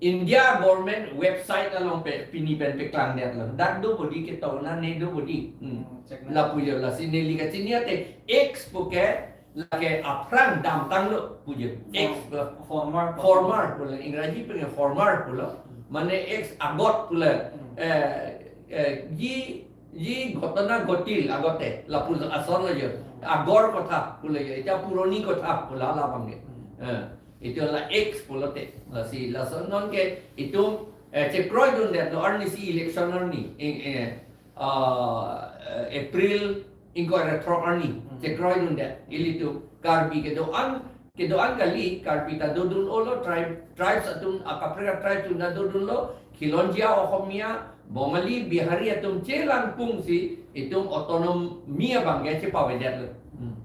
India government website along pen pini pen peklangdetlo. Dak do bodi, ketok na ne do bodi. Hmm. Hmm, check na. Lapu jo, lasi neli kachini ate ex puke lake aphrang damtanglo pu jo. Ex, For-, former. Former pulo, Ingraji pen former pulo. Hmm. Mane ex agot pulo. Hmm. Eh, eh, ji, ji ghotona ghotil agote, lapu asonlo jo. Hmm. Agor kotha pulo jo. Ita puroni kotha pulo labang ke. Hmm. Eh. Itum la ex pulote, lasi lason non ke itum, eh, chekroidundetlo, arnisi election arni, eh, eh, ah, eh, April ingkoi ra throk arni, hmm, chekroidundet. Ilitum Karbi kedo-an, kedo-an kali, Karbi ta dodun-olo, tribe, tribes atum, akaprek a-tribe atum ta dodunlo, Khilonjia Ohomia, Bongali, Bihari atum chelangpungsi itum autonomy abang ke chepavedetlo. Hmm.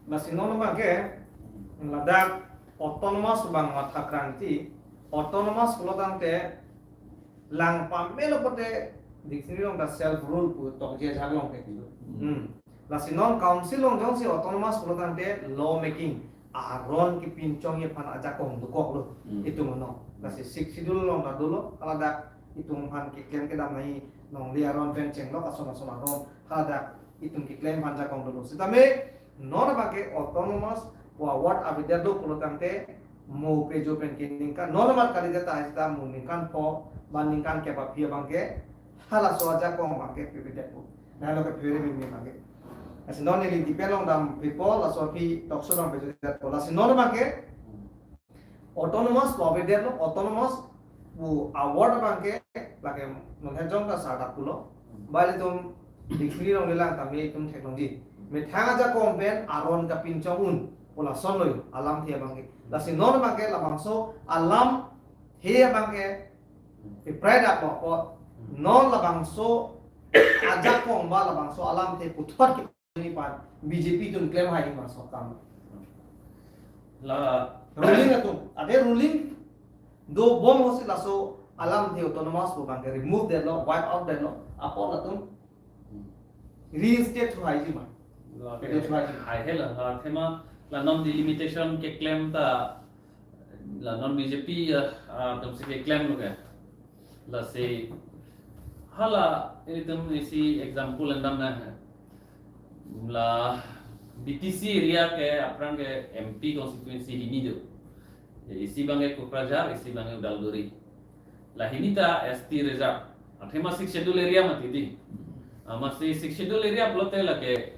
Lasi non abang ke, ladak autonomous abang matha krangji, autonomous pulo tangte lang pamelo pote dictionary along ta self rule pu tokji ajak long ke. Hmm. Lasi non council along jongsi autonomous pulo tangte law making, aron kepinchongji aphan ajakong dokoklo. Hmm. Itum non. Lasi Sixth Schedule along ta dolo, haladak itum aphan keklem kedam nangji, nongle aron pen chenglok ason ason aron, haladak itum keklem aphan jakong dolo. Sitame non abang ke autonomous pu award avedetlo pulo tangte mo pejo pen ke ningkan, non amat kalidet ta sita mo ningkan pho, ba ningkan kep aphi abang ke halaso ajakong abang ke pevedetpo. Nalo ke phere mimi abang ke. Lasi non neli dipen long dam pipo, laso aphi tokso dam pejodetpo. Lasi non abang ke autonomous pu avedetlo, autonomous pu award abang ke lake non hejong ta sarda pulo. Ba ilitum dictionary along lelang tame itum theklongji. Methang ajakong pen aron kapinchong un pu lasonlo alamthe abang ke. Lasi non abang ke labangso alamthe abang ke iprai daklo apot, non labangso ajakong ba labangso alamthe puthot ke ni pan B J P atum klem hai ma sokam. La ruling atum, ade ruling dobom hosi laso alamthe autonomous pu abang ke remove detlo, wipe out detlo, apot latum reinstate thu haiji ma. La ke thu haiji. Hai hela, la athema la non delimitation keklem ta la non B J P, ah, ah, atumsi keklemlo ke. Lasi hala itum isi example endam na hai. La B T C area ke aphrang ke M P constituency hini do. Isi abang ke Kokrajhar, isi abang ke Udalguri. La hini ta S T reserve. Athema Sixth Schedule area mati di. Amatsi Sixth Schedule area pulote lake,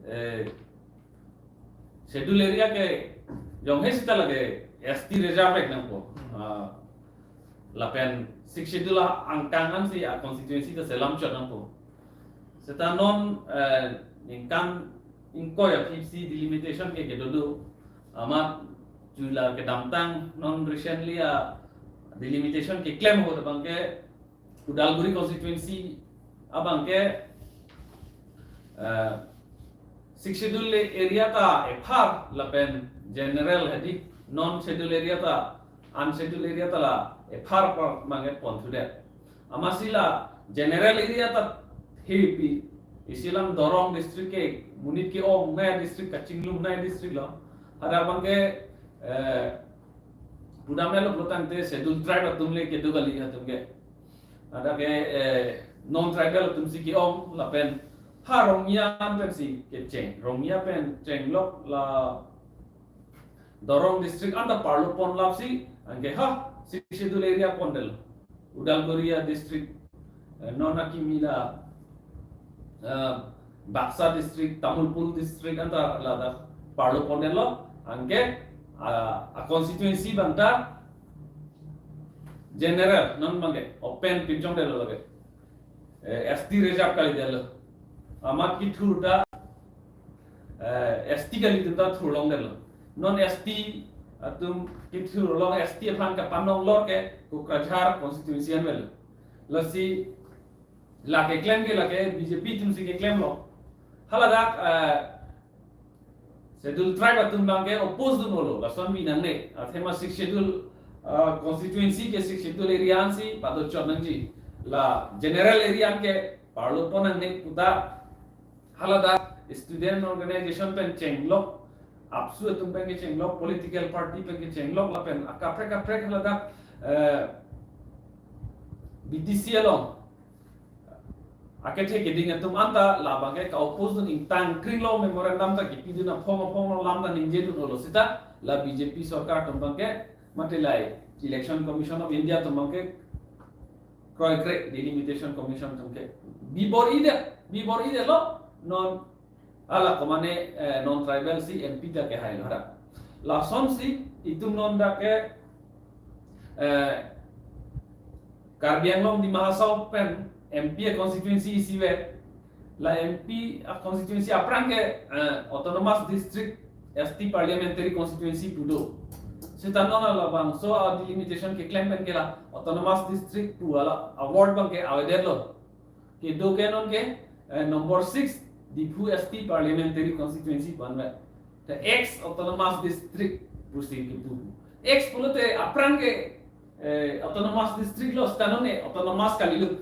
eh, schedule area ke jonghe sita lake S T reserve ek nangpo. Hmm. Ah, lapen Sixth Schedule angkang ansi a-constituency ta selam chot nangpo. Seta non, eh, ningkan ingkoi aphisi delimitation ke kedo do. Amat chula kedamtang non recently a-delimitation keklem ahut abang ke Udalguri constituency abang ke, eh, Sixth Schedule area ta ephar lapen general hadi non schedule area ta, unschedule area ta la ephar apar abang ke ponthudet. Amatsi la general area ta hepi, isi alam Dorong district ke monit ke-ong nai district, kachinglum nai district lo. Hadak abang ke, eh, pudamlo pulo tangte schedule tribe atum le kedo kali atum ke. Hadak ke, eh, non tribal atumsi ke-ong lapen Ha Rongya pensi kecheng. Rongya pen chenglok la Dorong district anta parlo pon lapsi, anke ha Sixth Schedule area pondetlo. Udalguria district, eh, non akimi la, eh, Baksa district, Tamulpur district anta ladak parlo pondetlo, anke, ah, a constituency abang ta general, non abangke open pinchongdetlo lake. Eh, S T reserve kalidetlo. Amat kethur ta, eh, S T kali atum ta thurlongdetlo. Non S T atum kethur along S T aphan kapanong lor ke Kokrajhar constituency anvetlo. Lasi lake keklem ke lake B J P atumsi keklemlo. Haladak, eh, Schedule Tribe atum abangke oppose dunlo, lason pi nangne. Athema Sixth Schedule, ah, constituency ke Sixth Schedule area ansi pado chot nangji. La general area anke parlo pon nangne puta haladak student organization pen chenglok, AAPSU atum pen kechenglok, political party pen kechenglok, lapen akaprek kaprek haladak, eh, B T C along akethe keding atum anta labangke ka-oppose dun ingtang kringlo, memorandum ta kipidun aphong aphong lo, lam ta ningje dunlo seta la B J P sorkar atum abangke mate la Election Commission of India atum abangke kroikre, Delimitation Commission atumke bibor-idet, bibor-idetlo. Non hala komane, eh, non tribal si M P ta kehailo ra. Lasonsi itum non dak ke, eh, Karbi Anglong Dima Hasao pen M P a constituency isivet, la M P a constituency aphrang ke, eh, autonomous district, S T parliamentary constituency pu do. Seta non labangso a delimitation keklem pen ke la autonomous district pu hala award abangke avedetlo. Kedo ke non ke, eh, number six Diphu S T parliamentary constituency pu anvet. Te ex autonomous district pusi kepu. Ex pulote aphrang ke, eh, autonomous district lo, seta non ke autonomous kalilo.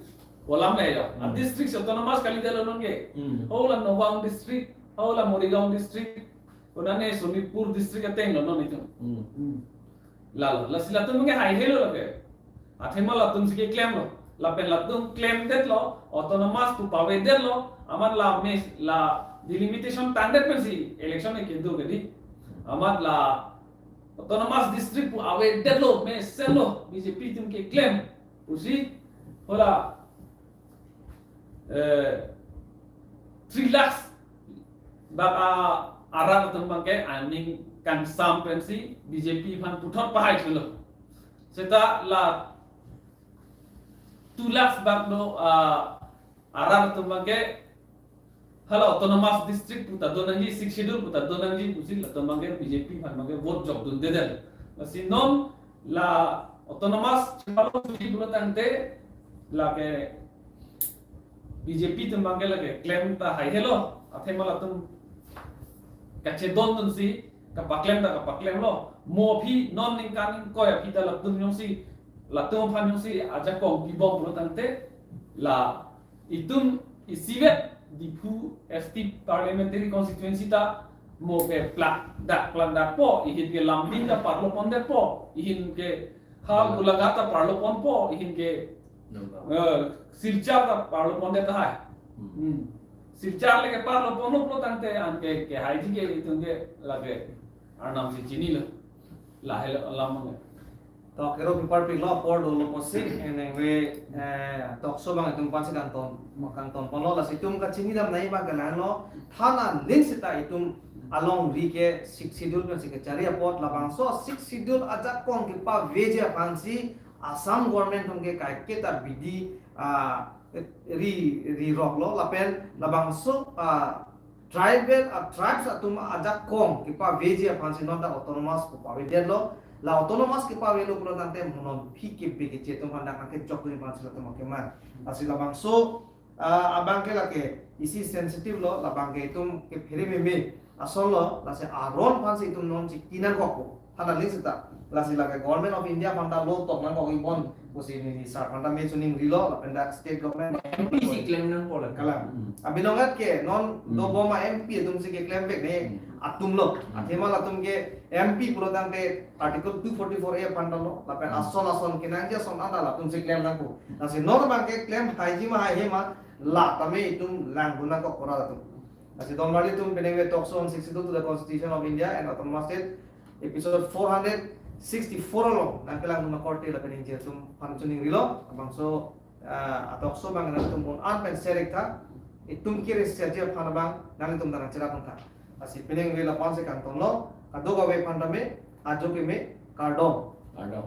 Kolam le ya. A Hmm. district autonomous kalidetlo non ke. Hmm. Hala Nagaon district, hala Morigaon district, konane Sonitpur district atenglo non itum. Hmm. Hmm. Lalo, lasi latum ke haihelo lake. Athema latumsi keklemlo. Lapen latum klemdetlo, autonomous pu pavedetlo, amat la mes, la delimitation tangdet pensi election ke kedo ke dei. Amat la autonomous district pu avedetlo, mesenlo, B J P atum keklem pusi, hala, eh, three lakhs bak a arat atum abangke aning kangsam pensi B J P aphan puthot pahai thulo. Seta la two lakhs bak do, ah, arat atum abangke hala autonomous district pu ta do nangji, Sixth Schedule pu ta do nangji pusi latum abangke B J P aphan abangke vote jokdundedet. Lasi non la autonomous chepalo chuji pulo tangte lake B J P atum abangke lake klem ta haihelo, athema latum kachedondunsi kapaklem ta kapaklemlo. Mo aphi non ningkan ingkoi aphi ta latum jongsi, latum aphan jongsi ajakong pibom pulo tangte la itum isivet Diphu S T parliamentary constituency ta mo ke plak dak plak dak po, ihin ke Lumding ta parlo pondetpo, ihin ke ha Golaghat ta parlo ponpo, ihin ke, Nagaon. eh, Silchar ta parlo pondet tahai. Hmm. Hmm. Silchar le ke parlo ponlo pulo tangte anke kehaiji ke itum ke lake Arnam si chinilo. Lahelo alam abang. To kero pipar piklo apor dolo pusi, anyway, eh, talk show abang itum aphansi kangton, kangton ponlo, lasi itum kachinidam nangji abang ke lahenlo, than aning seta itum alongri ke Sixth Schedule pensi kechari apot, labangso Sixth Schedule ajakong kepaveji aphansi Assam government atum ke kaiketa bidi, ah, ri, riroklo, lapen labangso, ah, tribal, ah, tribes atum ajakong kepaveji aphansi non ta autonomous pu pavedetlo. La autonomous kepavelo pulo tangte mo non aphi ke bike che atum aphan dak kejokdun aphansi latum keman. Lasi labangso, ah, abang ke lake isi sensitive lo, labang ke itum kephere meme asonlo, lasi aron aphansi itum non chiki nangkokpo. Than aning seta. Lasi lake Government of India aphan ta lo tok nangkok ibon pusi neli sir aphan ta me chuning rilo, lapen dak state government M P si klem nangpo la. Kalang. Hmm. Abinongat ke non Hmm. dobom a M P atumsi keklem vek ne Hmm. atumlo. Hmm. Athema latum ke M P pulo tangte Article two forty-four A aphan ta lo, lapen Hmm. ason ason kenangji ason anta latumsi klem nangpo. Lasi non abang ke klem haiji ma haihema, la tame itum langdun nangkok pura atum. Lasi don marli atum, penang ave Talk Show on sixty-two to the Constitution of India and Autonomous State, episode four hundred sixty-four along nangkelangdun akorte lapen ningje atum aphan choningrilo. Labangso ah, a-talk show abang nangtum un-an pen share ik tha, itum kiri seji aphan abang nangtum nangcherap tha. Lasi penang ave lapu-an si kangtonlo, kadokave aphan tame ajo keme, kardom. Kardom.